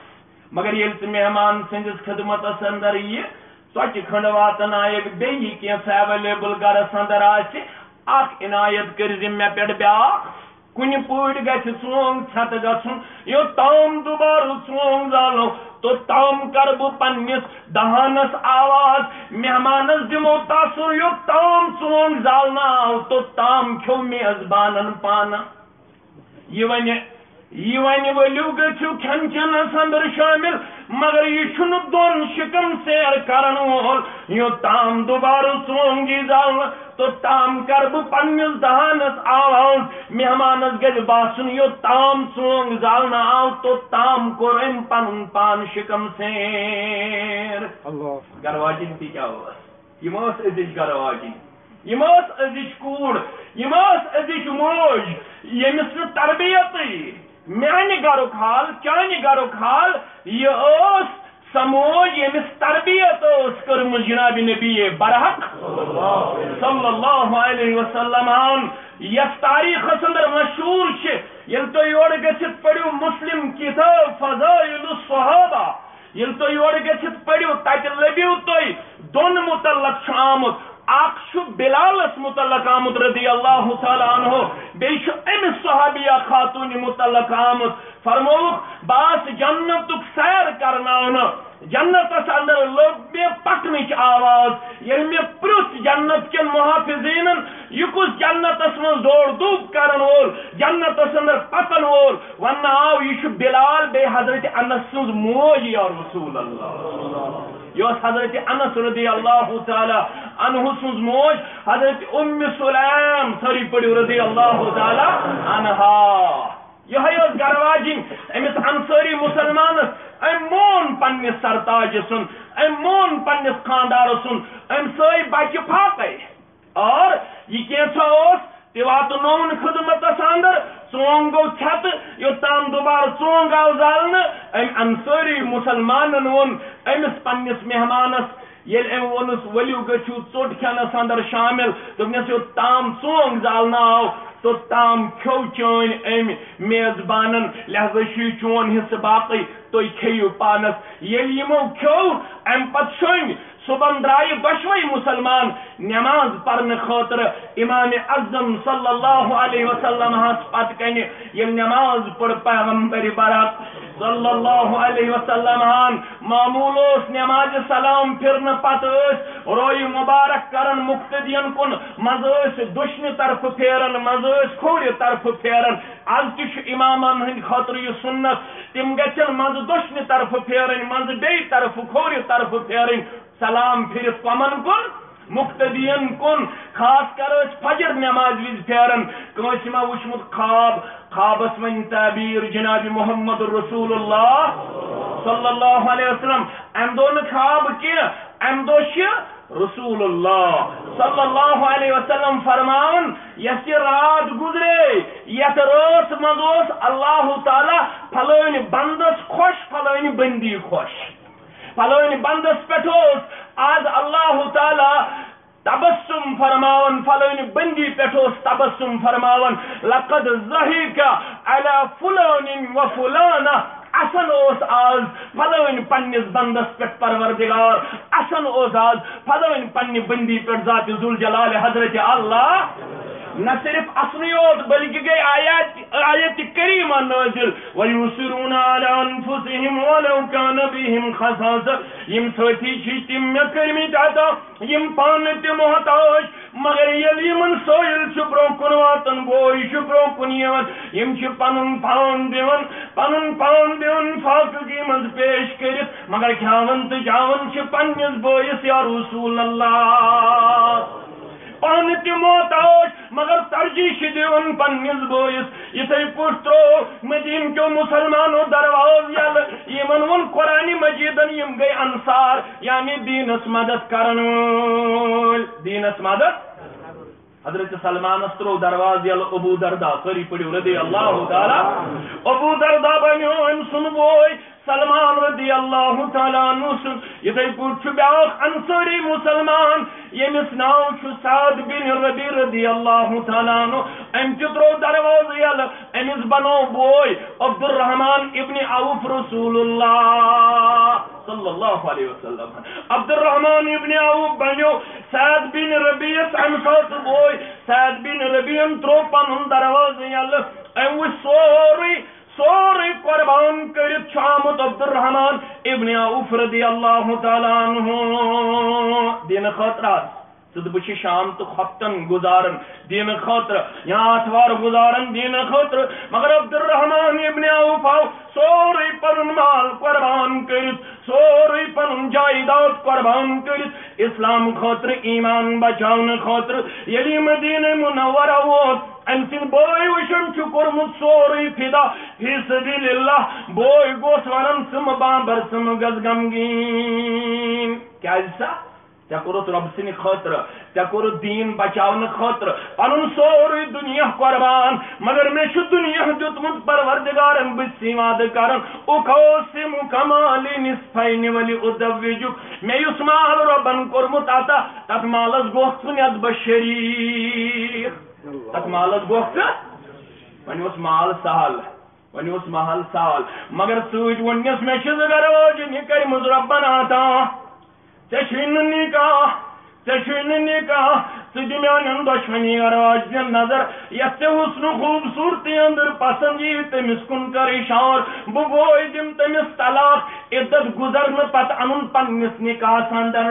مگر ییٚلہِ ژٕ مہمان سٕنٛدِس خدمتس اندر یہِ ژۄچہِ کھنٛڈ واتنایکھ، بیٚیہِ کینٛژھا اویلیبل گرس اندر آسہِ، اکھ عنایت کٔرۍ زِ مےٚ پٮ۪ٹھ بیٛاکھ۔ کُنہِ پٲٹھۍ گژھِ سونگ ژھٮ۪تہٕ گژھُن، یوٚت تام دوبارٕ سونگ زالو، توٚت تام کرٕ بہٕ پننِس دہانس آواز، مہمانس دِمو تاثر، یوٚت تام سونگ زالنہٕ آو، توٚت تام کھیوٚو میزبانن پانہٕ۔ یہِ وَنہِ یہِ وَنہِ، "ؤلِو گٔژھِو کھٮ۪ن چٮ۪نَس اندر شٲمِل، مگر یہِ چھُنہٕ دۄن شِکم سیر کرن وول، یوٚتام دوبارٕ ژونگ یی زالنہٕ، توٚتام کرٕ بہٕ پننِس دہانس آواز، مہمانس گژھِ باسُن، یوٚتام ژونگ زالنہٕ آو، توٚتام کوٚر أمۍ پنُن پان شِکم سیر۔" اللہ۔ گرٕ واجِنۍ تہِ کیٛاہ ٲس؟ یِم ٲس أزِچ گرٕ واجِنۍ، یِم ٲس أزِچ کوٗر، یِم ٲس أزِچ موج، ییٚمِس نہٕ تربیتٕے۔ میانہِ گرُک حال، چانہِ گرُک حال، یہِ ٲس سۄ موج، ییٚمِس تربیت ٲس کٔرمٕژ جناب نبی برحق صلی اللہ علیہ وسلم۔ یَتھ تاریخس اندر مشہوٗر چھِ، ییٚلہِ تُہۍ یورٕ گٔژھِتھ پٔرِو مسلم کتاب فضائل الصحابہ، ییٚلہِ تُہۍ یورٕ گٔژھِتھ پٔرِو، تَتہِ لٔبِو تُہۍ دۄن مُتعلق چھُ آمُت۔ اکھ چھُ بلالس مُتعلق آمُت رضی اللہ تعالیٰ عنہ، بیٚیہِ چھُ أمِس صحابیہ خاتوٗنہِ مُتعلق آمُت۔ فرمووُکھ، "بہٕ آس جنتُک سیر کرناونہٕ، جنتس اندر لٔب مےٚ پکنٕچ آواز۔ ییٚلہِ مےٚ پرُژھ جنت کٮ۪ن محافظیٖنن، یہِ کُس جنتس منٛز دورٕ دوٗپ کرن وول، جنتس اندر پکن وول؟" وننہٕ آو، یہِ چھُ بلال بیٚیہِ حضرت انس سٕنٛز موج، یا رسول اللہ۔ یہِ ٲس حضرت انس رضی اللہ تعالیٰ عنہ سٕنٛز موج، حضرت ام سلیم، سٲری پٔرِو، رضی اللہ تعالیٰ عنہا۔ یِہوٚے ٲس گرٕ واجِنۍ أمِس انصٲری مُسلمانس۔ أمۍ مون پننِس سرتاجہِ سُنٛد، أمۍ مون پننِس خانٛدارٕ سُنٛد، أمۍ سٲے بچہِ فاقے۔ اور یہِ کینٛژھا اوس، تہِ واتنووُن خدمتس اندر، ژونگ گوٚو ژھٮ۪تہٕ، یوٚتام دوبارٕ ژونگ آو زالنہٕ، أمۍ انصٲری مُسلمانن ووٚن أمِس پننِس مہمانس، ییٚلہِ أمۍ ووٚنُس، "ؤلِو گٔژھِو ژوٚٹ کھٮ۪نس اندر شٲمِل"، دوٚپنس، "یوٚتام ژونگ زالنہٕ آو، توٚتام کھیوٚو چٲنۍ أمۍ میزبانن، لہذا چھُ یہِ چون حصہٕ باقٕے، تُہۍ کھیٚیِو پانس۔" ییٚلہِ یِمو کھیوٚو، امہِ پتہٕ شۄنٛگۍ۔ صبحن درٛایہِ دۄشوے مُسلمان نٮ۪ماز پرنہٕ خٲطرٕ امام اعظم صلی اللہ علیہ وسلم ہس پتہٕ کنہِ۔ ییٚلہِ نٮ۪ماز پٔر پیغمبر برحق صلی اللہ علیہ وسلم ہن، معموٗل اوس نٮ۪مازِ سلام پھِرنہٕ پتہٕ ٲسۍ رویہِ مُبارک کران مُقتدین کُن، منٛزٕ ٲسۍ دٔچھنہِ طرفہٕ پھیران، منٛزٕ ٲسۍ کھوورِ طرفہٕ پھیران۔ از تہِ چھُ امامن ہٕنٛدِ خٲطرٕ یہِ سُنت، تِم گژھن منٛزٕ دٔچھنہِ طرفہٕ پھیرٕنۍ، منٛزٕ بیٚیہِ طرفہٕ، کھوورِ طرفہٕ پھیرٕنۍ۔ سلام پھِرِتھ کمن کُن؟ مُقتدین کُن۔ خاص کر ٲسۍ فجر نماز وِزِ پھیران۔ کٲنٛسہِ ما وُچھمُت خواب؟ خوابس ونہِ تعبیر جناب محمد رسول اللہ صلی اللہ علیہ وسلم۔ امہِ دۄہ نہٕ خواب کینٛہہ، امہِ دۄہ چھِ رسول اللہ صلی اللہ علیہ وسلم فرماوان، یۄس یہِ راتھ گُزرے، یتھ رٲژ منٛز اوس اللہ تعالیٰ فلٲنۍ بندس خۄش، فلٲنۍ بندی خۄش۔ فلٲنۍ بندس پٮ۪ٹھ اوس از اللہ تعالیٰ تبسم فرماوان، فلٲنۍ بندی پٮ۪ٹھ اوس تبسم فرماوان، "لقد ضحک علی فلان و فلانہ"، اسن اوس از فلٲنۍ پننِس بندس پٮ۪ٹھ پروردگار، اسن اوس از فلٲنۍ پننہِ بندی پٮ۪ٹھ ذات ذوالجلال حضرت اللہ۔ نہ صرف اسنٕے یوت بلکہ گٔے آیات، آیت کریمہ نٲزِل، "ویؤثرون علی انفسہم ولو کان بہم خصاصہ"، یِم سٲتھی چھِ تِم مےٚ کٔرمٕتۍ عطا، یِم پانہٕ تہِ محتاج، مگر ییٚلہِ یِمن سٲیِل چھُ برونٛہہ کُن واتان، بوے چھُ برونٛہہ کُن یِوان، یِم چھِ پنُن پان دِوان، پنُن پان دِوان فاقگی منٛز پیش کٔرِتھ، مگر کھیاوان تہٕ چاوان چھِ پننِس بٲیِس یا رسول اللہ۔ پانہٕ تہِ محتاج، مگر ترجیح چھِ دِوان پننِس بٲیِس۔ یِتھے پٲٹھۍ تروو مدیٖنہٕ کیو مُسلمانو دروازٕ یَلہٕ۔ یِمن ووٚن قرآنِ مجیدن، یِم گٔے انصار، یعنی دیٖنس مدد کرن وٲلۍ۔ دیٖنس مدد۔ حضرت سلمانس تروو دروازٕ یَلہٕ ابو دردا، سٲری پٔرِو رضی اللہ تعالیٰ۔ ابو دردا بنیو أمۍ سُنٛد بوے۔ سلمان رضی اللہ تعالیٰ عنہ سُنٛد۔ یِتھے پٲٹھۍ چھُ بیٛاکھ انصٲری مُسلمان، ییٚمِس ناو چھُ سعد بن ربیع رضی اللہ تعالیٰ عنہ۔ أمۍ تہِ ترٛوو دروازٕ یَلہٕ، أمِس بنوو بوے عبدالرحمان ابن عوف رسول اللہ صلی اللہ علیہ وسلم۔ عبدالرحمان ابن عوف بنیو سعد بن ربیعس اَمہِ ساتہٕ بوے۔ سعد بن ربیعن ترٛوو پنُن دروازٕ یَلہٕ، أمۍ وُچھ سورُے سورُے قربان کٔرِتھ چھُ آمُت عبدالرحمان ابن عوف رضی اللہ تعالیٰ عنہ دینہٕ خٲطرٕ حظ۔ صُبحٕچہِ شام تہٕ خۄفتن گُزاران دیٖنہٕ خٲطرٕ، یا آتھوار گُزاران دیٖنہٕ خٲطرٕ۔ مگر عبدالرحمان ابن عوف آو سورُے پنُن مال قربان کٔرِتھ، سورُے پنُن جائیداد قربان کٔرِتھ، اسلام خٲطرٕ، ایمان بچاونہٕ خٲطرٕ۔ ییٚلہِ یہِ مدینہ منورہ ووت، أمۍ سٕنٛدۍ بٲے وٕچھُن چھُ کوٚرمُت سورُے فدا فی سبیل اللہ۔ بوے گوٚژھ ونان، ژٕ مہٕ بامبر، ژٕ مہٕ گژھ غمگیٖن۔ کیازِ سا؟ ژےٚ کوٚرُتھ رۄب سٕنٛدِ خٲطرٕ، ژےٚ کوٚرُتھ دیٖن بچاونہٕ خٲطرٕ پنُن سورُے دُنیا قربان، مگر مےٚ چھُ دُنیا دیُتمُت پروردگارن، بہٕ چھُسے وعدٕ کران، اقاسمک مالی نصفین ولی ازوجک، مےٚ یُس مال رۄبن کوٚرمُت عطا، تتھ مالس گوٚکھ ژٕ نٮ۪صبس شریٖک، تتھ مالس گوٚکھ ژٕ، وۄنۍ اوس مال سہل، وۄنۍ اوس مال سہل، مگر سۭتۍ ووٚننس، مےٚ چھِ زٕ گرواجن یہِ کٔرمٕژ رۄبن عطا۔ ژےٚ چھُے نہٕ نکاح، ژےٚ چھُے نہٕ نکاح، ژٕ دِ میانٮ۪ن دۄشوٕنی گرواجن نظر، یتھ ژےٚ حسن و خوبصورتی اندر پسند یی، تٔمِس کُن کر اشار، بہٕ بوے دِمہٕ تٔمِس طلاق، عدت گُزرنہٕ پتہٕ انُن پننِس نکاحس اندر۔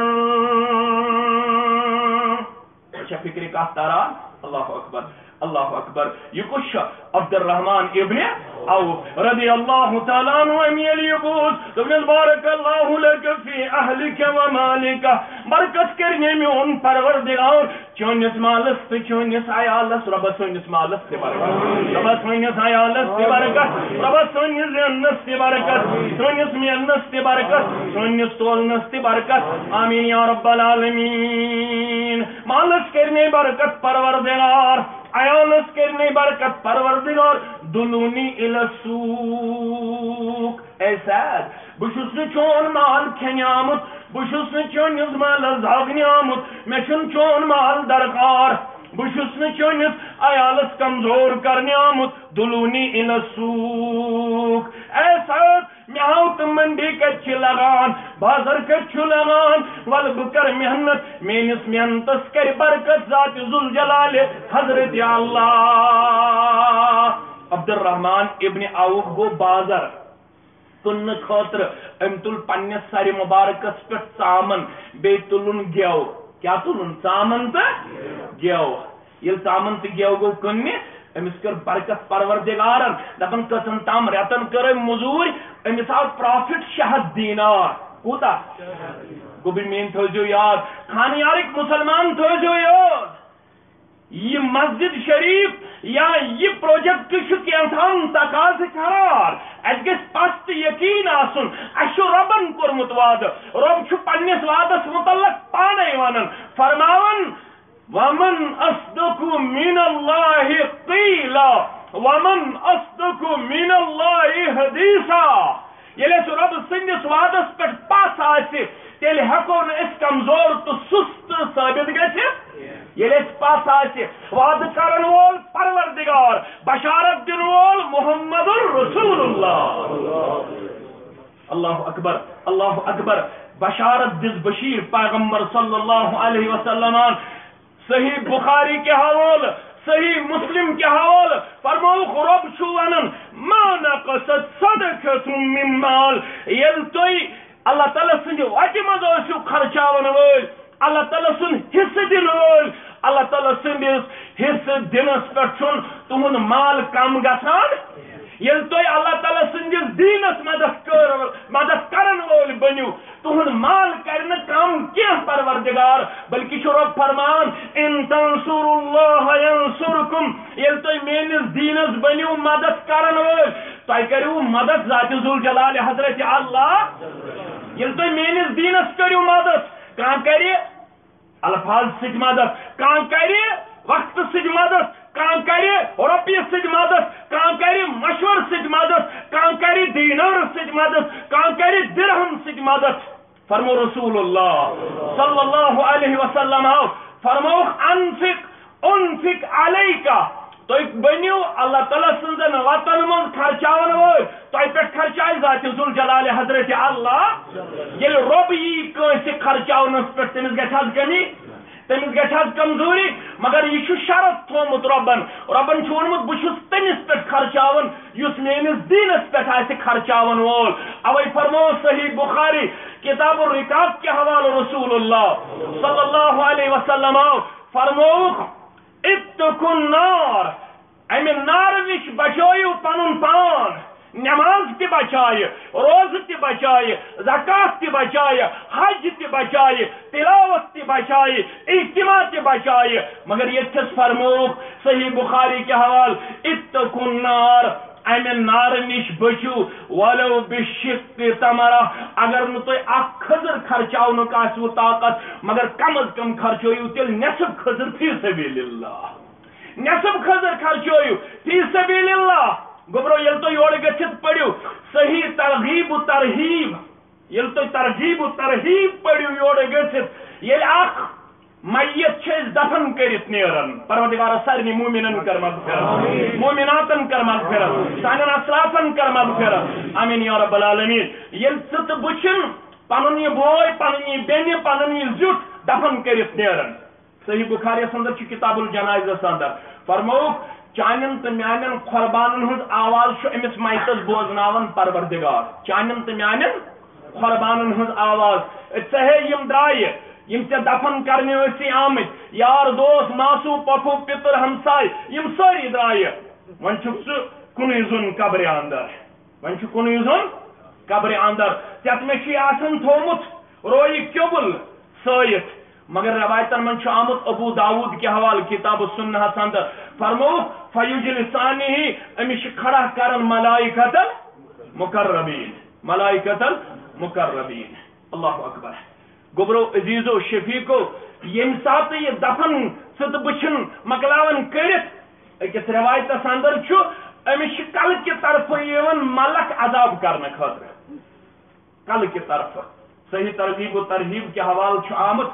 چھا فکرِ کتھ تران؟ اللہ اکبر، اللہ اکبر۔ یہ کس چھُ؟ عبدالرحمان ابن عوف رضی اللہ تعالیٰ عنہ۔ أمۍ ییٚلہِ یہ بوٗز، دوٚپنس، بارک اللہ لک فی اہلک و مالک، برکت کرنے میون پروردگار چٲنِس مالس تہٕ چٲنِس عیالس۔ رۄبس سٲنِس مالس تہِ برکت، رۄبس سٲنِس عیالس تہِ برکت، رۄبس سٲنِس زینس تہِ برکت، سٲنِس مینس تہِ برکت، سٲنِس تولنس تہِ برکت۔ آمین یا رب العالمین۔ مالس کرنے برکت پروردگار، عیالس کرنے برکت پروردگار۔ دلونی الی السوق۔ اے سید، بہٕ چھُس نہٕ چون مال کھٮ۪نہِ آمُت، بہٕ چھُس نہٕ چٲنِس مالس زاگنہِ آمُت، مےٚ چھُنہٕ چون مال درکار، بہٕ چھُس نہٕ چٲنِس عیالس کمزور کرنہِ آمُت۔ دلونی الی السوق۔ اے سید، مےٚ ہاو تہٕ منڈی کتہِ چھِ لگان، بازر کتہِ چھُ لگان، ولہٕ بہٕ کرٕ محنت، میٲنِس محنتس کرِ برکت ذات ذوالجلال حضرت اللہ۔ عبدالرحمان ابن عوف گوٚو بازر کٕننہٕ خٲطرٕ، أمۍ تُل پننِس سرِ مبارکس پٮ۪ٹھ ژامن، بیٚیہِ تُلُن گٮ۪و۔ کیٛاہ تُلُن؟ ژامن تہٕ گٮ۪و۔ ییٚلہِ ژامن تہٕ گٮ۪و گوٚو کٕننہِ، أمِس کٔر برکت پروردگارن، دپان کٔژن تام رٮ۪تن کٔر أمۍ مٔزوٗرۍ، أمِس آو پرافٹ شےٚ ہتھ دینار۔ کوٗتاہ؟ گوٚبرۍ میٲنۍ تھٲوزیو یاد، خانیارٕکۍ مسلمان تھٲوزیو یاد، یہِ مسجد شریف یا یہِ پروجیکٹ چھُ کینٛژھن تقاضہٕ کران۔ اَسہِ گژھِ پَژھ تہٕ یقیٖن آسُن، اَسہِ چھُ رۄبن کوٚرمُت وعدٕ۔ رۄب چھُ پننِس وعدس متعلق پانے ونان، فرماوان، ومن اصدق من اللہ قیلا، ومن اصدق من اللہ حدیثا۔ ییٚلہِ أسۍ رۄب سٕنٛدِس وعدس پٮ۪ٹھ پژھ آسہِ، تیٚلہِ ہٮ۪کو نہٕ أسۍ کمزور تہٕ سُست ثٲبت گٔژھِتھ۔ ییٚلہِ اَسہِ پژھ آسہِ، وعدٕ کرن وول پروردگار، بشارت دِنہٕ وول محمد رسول اللہ۔ اللہ اکبر، اللہ اکبر۔ بشارت دِژ بشیر پیغمبر صلی اللہ علیہ وسلمن۔ صحیح بخاری کہِ حوالہٕ، صحیح مسلم کہِ حوالہٕ فرمووُکھ، رۄب چھُ ونان، ما نقصت صدقة من مال۔ ییٚلہِ تُہۍ اللہ تعالیٰ سٕنٛدِ وتہِ منٛز ٲسِو خرچاون وٲلۍ، اللہ تعالیٰ سُنٛد حصہٕ دِنہٕ وٲلۍ، اللہ تعالیٰ سٕنٛدِس حصہٕ دِنس پٮ۪ٹھ چھُنہٕ تُہُنٛد مال کم گژھان۔ ییٚلہِ تُہۍ اللہ تعالیٰ سٕنٛدِس دیٖنس مدد کٔر، مدد کرن وٲلۍ بٔنِو، تُہُنٛد مال کرِ نہٕ کم کینٛہہ پروردگار، بلکہِ چھُ رۄب فرمان، ان تنصروا اللہ ینصرکم، ییٚلہِ تُہۍ میٲنِس دیٖنس بٔنِو مدد کرن وٲلۍ، تۄہہِ کٔرِو مدد ذات ذوالجلال حضرت اللہ۔ ییٚلہِ تُہۍ میٲنِس دیٖنس کٔرِو مدد، کانٛہہ کرِ الفاظ سۭتۍ مدد، کانٛہہ کرِ وقتہٕ سۭتۍ مدد، کانٛہہ کرِ رۄپیہِ سۭتۍ مدد، کانٛہہ کرِ مشورٕ سۭتۍ مدد، کانٛہہ کرِ دینار سۭتۍ مدد، کانٛہہ کرِ درہم سۭتۍ مدد۔ فرمو رسول اللہ صلی اللہ علیہ وسلم آو، فرمووُکھ، انفق انفق علیک، تُہۍ بٔنِو اللہ تعالیٰ سٕنٛزن وتن منٛز خرچاون وٲلۍ، تۄہہِ پٮ۪ٹھ خرچایہِ ذات ذوالجلال حضرت اللہ۔ ییٚلہِ رۄب یی کٲنٛسہِ خرچاونس پٮ۪ٹھ، تٔمِس گژھِ حظ کٔمی؟ تٔمِس گژھِ حظ کمزوری، مگر یہِ چھُ شرط تھوٚومُت رۄبن۔ رۄبن چھُ ووٚنمُت، بہٕ چھُس تٔمِس پٮ۪ٹھ خرچاوان یُس میٲنِس دیٖنس پٮ۪ٹھ آسہِ خرچاوان وول۔ اوے فرموو صحیح بخاری کتاب الرقاق کہِ حوالہٕ رسول اللہ صلی اللہ علیہ وسلم آو فرمووُکھ، اتقوا النار، امہِ نارٕ نِش بچٲیِو پنُن پان۔ نماز تہِ بچایہِ، روزٕ تہِ بچایہِ، زکوٰۃ تہِ بچایہِ، حج تہِ بچایہِ، تلاوت تہِ بچایہِ، اجتماع تہِ بچایہِ۔ مگر ییٚتہِ چھس فرمووُکھ صحیح بخاری کہِ حوالہٕ، اتقوا النار، امہِ نارٕ نِش بٔچِو، ولو بشق تمرہ، اگر نہٕ تۄہہِ اکھ کھٔزٕر خرچاونُک آسِوٕ طاقت، مگر کم از کم خرچٲیِو تیٚلہِ نصف کھٔزٕر فی سبیل اللہ۔ نصف کھٔزٕر خرچٲیِو فی سبیل اللہ۔ گوٚبرو، ییٚلہِ تُہۍ یورٕ گٔژھِتھ پٔرِو صحیح ترغیب و ترہیب، ییٚلہِ تُہۍ ترغیب و ترہیب پٔرِو یورٕ گٔژھِتھ، ییٚلہِ اکھ میت چھِ أسۍ دفن کٔرِتھ نیران، پروردگارا سارنٕے مومنن کر مغفرت، مومناتن کر مغفرت، سانٮ۪ن اسلافن کر مغفرت، آمین یا رب العالمین۔ ییٚلہِ ژٕ تہٕ بہٕ چھِن پنُن یہِ بوے، پنٕنۍ یہِ بیٚنہِ، پنُن یہِ زیُٹھ دفن کٔرِتھ نیران، صحیح بخاریس اندر چھُ کتاب الجنائزس اندر فرمووُکھ، چانٮ۪ن تہٕ میانٮ۪ن قربانن ہٕنٛز آواز چھُ أمِس میتس بوزناوان پروردگار۔ چانٮ۪ن تہٕ میانٮ۪ن قربانن ہٕنٛز آواز۔ ژےٚ ہے یِم درایہِ، یِم ژےٚ دفن کرنہِ ٲسی آمٕتۍ، یار دوست، ماسوٗ پۄپھوٗ پِتٕر ہمساے، یِم سٲری درایہِ۔ وۄنۍ چھُکھ ژٕ کُنُے زوٚن قبرِ اندر۔ وۄنۍ چھُ کُنُے زوٚن قبرِ اندر۔ ژےٚ مےٚ چھُے آسان تھوٚومُت رویہِ قبل سٲیِتھ۔ مگر روایتن منٛز چھُ آمُت ابو داوود کہِ حوالہٕ کتاب السنہس اندر فرمووُکھ، فیجلسانہ، أمِس چھِ کھڑا کران ملائکۃ المقربین، ملائکۃ المقربین۔ اللہ اکبر۔ گوٚبرو عزیزو شفیقو، ییٚمہِ ساتہٕ یہِ دفن ژٕ تہٕ بہٕ چھِن مۄکلاوان کٔرِتھ، أکِس رٮ۪وایتَس اندر چھُ، أمِس چھِ کلہٕ کہِ طرفہٕ یِوان ملک عذاب کرنہٕ خٲطرٕ۔ کلہٕ کہِ طرفہٕ۔ صحیح ترغیب و ترہیب کہِ حوالہٕ چھُ آمُت،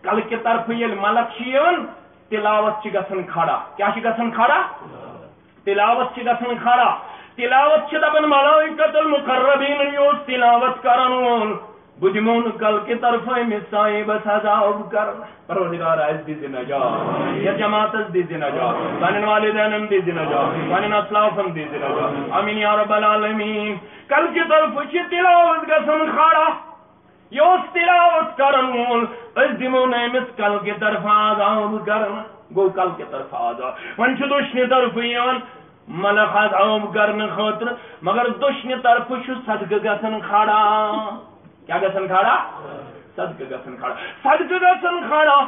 کلہٕ کہِ طرفہٕ ییٚلہِ ملک چھِ یِوان، تلاوت چھِ گژھان کھڑا۔ کیٛاہ چھِ گژھان کھڑا؟ تلاوت چھِ گژھان کھڑا۔ تلاوت چھِ دپان ملائکۃ المقربین، یہِ اوس تلاوت کرن وول، بہٕ دِمو نہٕ کلہٕ کہِ طرفہٕ أمِس صاحبس عذاب کرنہٕ۔ پروردگار، اسہِ دِزِ نجات، یتھ جماعتس دِزِ نجات، سانٮ۪ن والدینن دِزِ نجات، سانٮ۪ن اسلافن دِزِ نجات۔ آمین یا رب العالمین۔ کلہٕ کہِ طرفہٕ چھِ تلاوت گژھان کھڑا۔ یہِ اوس تلاوت کرن وول، أسۍ دِمو نہٕ أمِس کلہٕ کہِ طرفہٕ عذاب کرنہٕ۔ گوٚو کلہٕ کہِ طرفہٕ عذاب۔ وۄنۍ چھُ دٔچھنہِ طرفہٕ یِوان ملک عذاب کرنہٕ خٲطرٕ، مگر دٔچھنہِ طرفہٕ چھُ صدقہٕ گژھان کھڑا۔ کیٛاہ گژھان کھڑا؟ صدقہٕ گژھان کھڑا۔ صدقہٕ گژھان کھڑا۔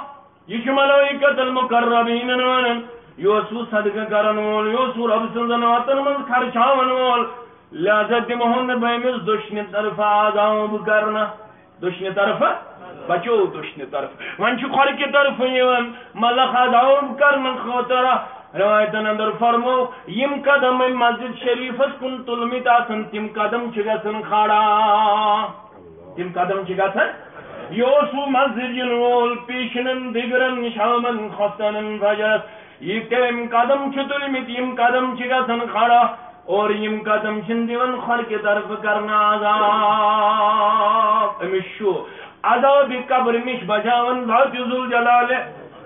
یہِ چھُ ملائکۃ المقربینن ونان، یہِ اوس سُہ صدقہٕ کرن وول، یہِ اوس سُہ رۄب سٕنٛزن وتن منٛز خرچاون وول، لہذا دِمہون نہٕ بہٕ أمِس دٔچھنہِ طرفہٕ عذاب کرنہٕ۔ دٔچھنہِ طرفہٕ، بچو دٔچھنہِ طرفہٕ۔ وۄنۍ چھُ کھۄرٕ کہِ طرفہٕ یِوان ملک عذاب کرنہٕ خٲطرٕ۔ روایتن اندر فرمو، یِم قدم أمۍ مسجد شریفس کُن تُلمٕتۍ آسن، تِم قدم چھِ گژھان کھڑا۔ تِم قدم چھِ گژھان۔ یہِ اوس سُہ مسجد یِنہٕ وول، پیشنن، دِگرن، شامن، خۄفتنن، فجرس۔ یہِ تٔمۍ قدم چھِ تُلمٕتۍ، یِم قدم چھِ گژھان کھڑا۔ اور یِم قدم چھِنہٕ دِوان کھۄرٕ کہِ طرفہٕ کرنہٕ عذاب۔ أمِس چھُ عذابِ قبر نِش بچاوان ذات ذوالجلال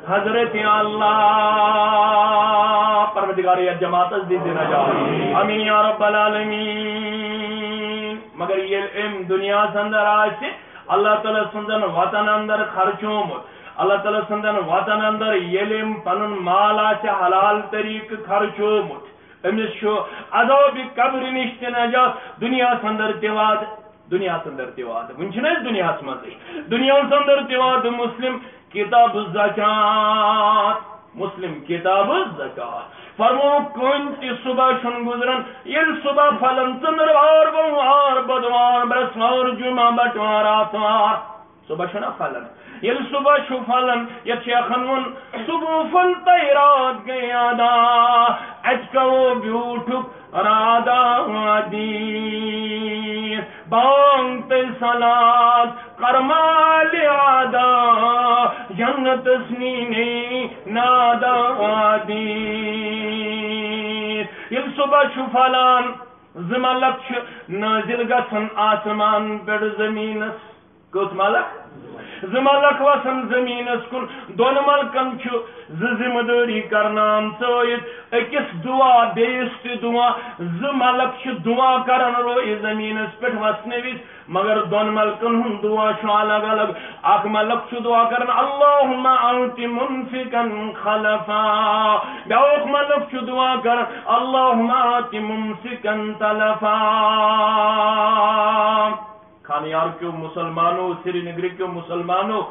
حضرت اللہ۔ پروردگار، یتھ جماعتس دِزِ نجات۔ آمین یا رب العالمین۔ مگر ییٚلہِ أمۍ دُنیاہس اندر آسہِ اللہ تعالیٰ سٕنٛزن وتن اندر خرچومُت، اللہ تعالیٰ سٕنٛزن وتن اندر ییٚلہِ أمۍ پنُن مال آسہِ حلال طریقہٕ خرچومُت، أمِس چھُ عذابِ قبرِ نِش تہِ نجات، دُنیاہس اندر تہِ وعدٕ، دُنیاہس اندر تہِ وعدٕ۔ وُنہِ چھِنہٕ أسۍ دُنیاہس منٛزٕے۔ دُنیاہس اندر تہِ وعدٕ۔ مسلم کتاب الزکات، مسلم کتاب الزکات۔ فرموو، کُنہِ تہِ صبح چھُنہٕ گُزران، ییٚلہِ صبح پھلن ژٔنٛدٕروار، بوموار، بۄدوار، برٛٮ۪سوار، جمعہ، بٹوار، آتھوار۔ صبح چھُنہ پھلان۔ ییٚلہِ صبح چھُ پھلان، یتھ شیخن ووٚن، صبح پھل تہٕ رات گٔے ادا، اَتہِ کَوو بیوٗٹھُک رادہ دیر۔ بانگ تہٕ صلات کر مالِ ادا، جنتس نینے نادہ دیر۔ ییٚلہِ صبح چھُ پھلان، زٕ ملک چھِ نٲزِل گژھان آسمان پٮ۪ٹھ زٔمیٖنس۔ کٔژ ملک؟ زٕ ملک وسن زمینس کُن، دۄن ملکن چھُ زٕ ذمہٕ دٲری کرنہٕ آمژٕ عٲید۔ أکِس دعا، بیٚیِس تہِ دعا۔ زٕ ملک چھِ دعا کران رویہِ زمینس پٮ۪ٹھ وسنہٕ وِزِ، مگر دۄن ملکن ہُنٛد دعا چھُ الگ الگ۔ اکھ ملک چھُ دعا کران، اللہم آت ممسکا خلفا۔ بیٛاکھ ملک چھُ دعا کران، اللہم آت ممسکا تلفا۔ خانیار کیو مسلمانو، سری نگر کیو مسلمانو،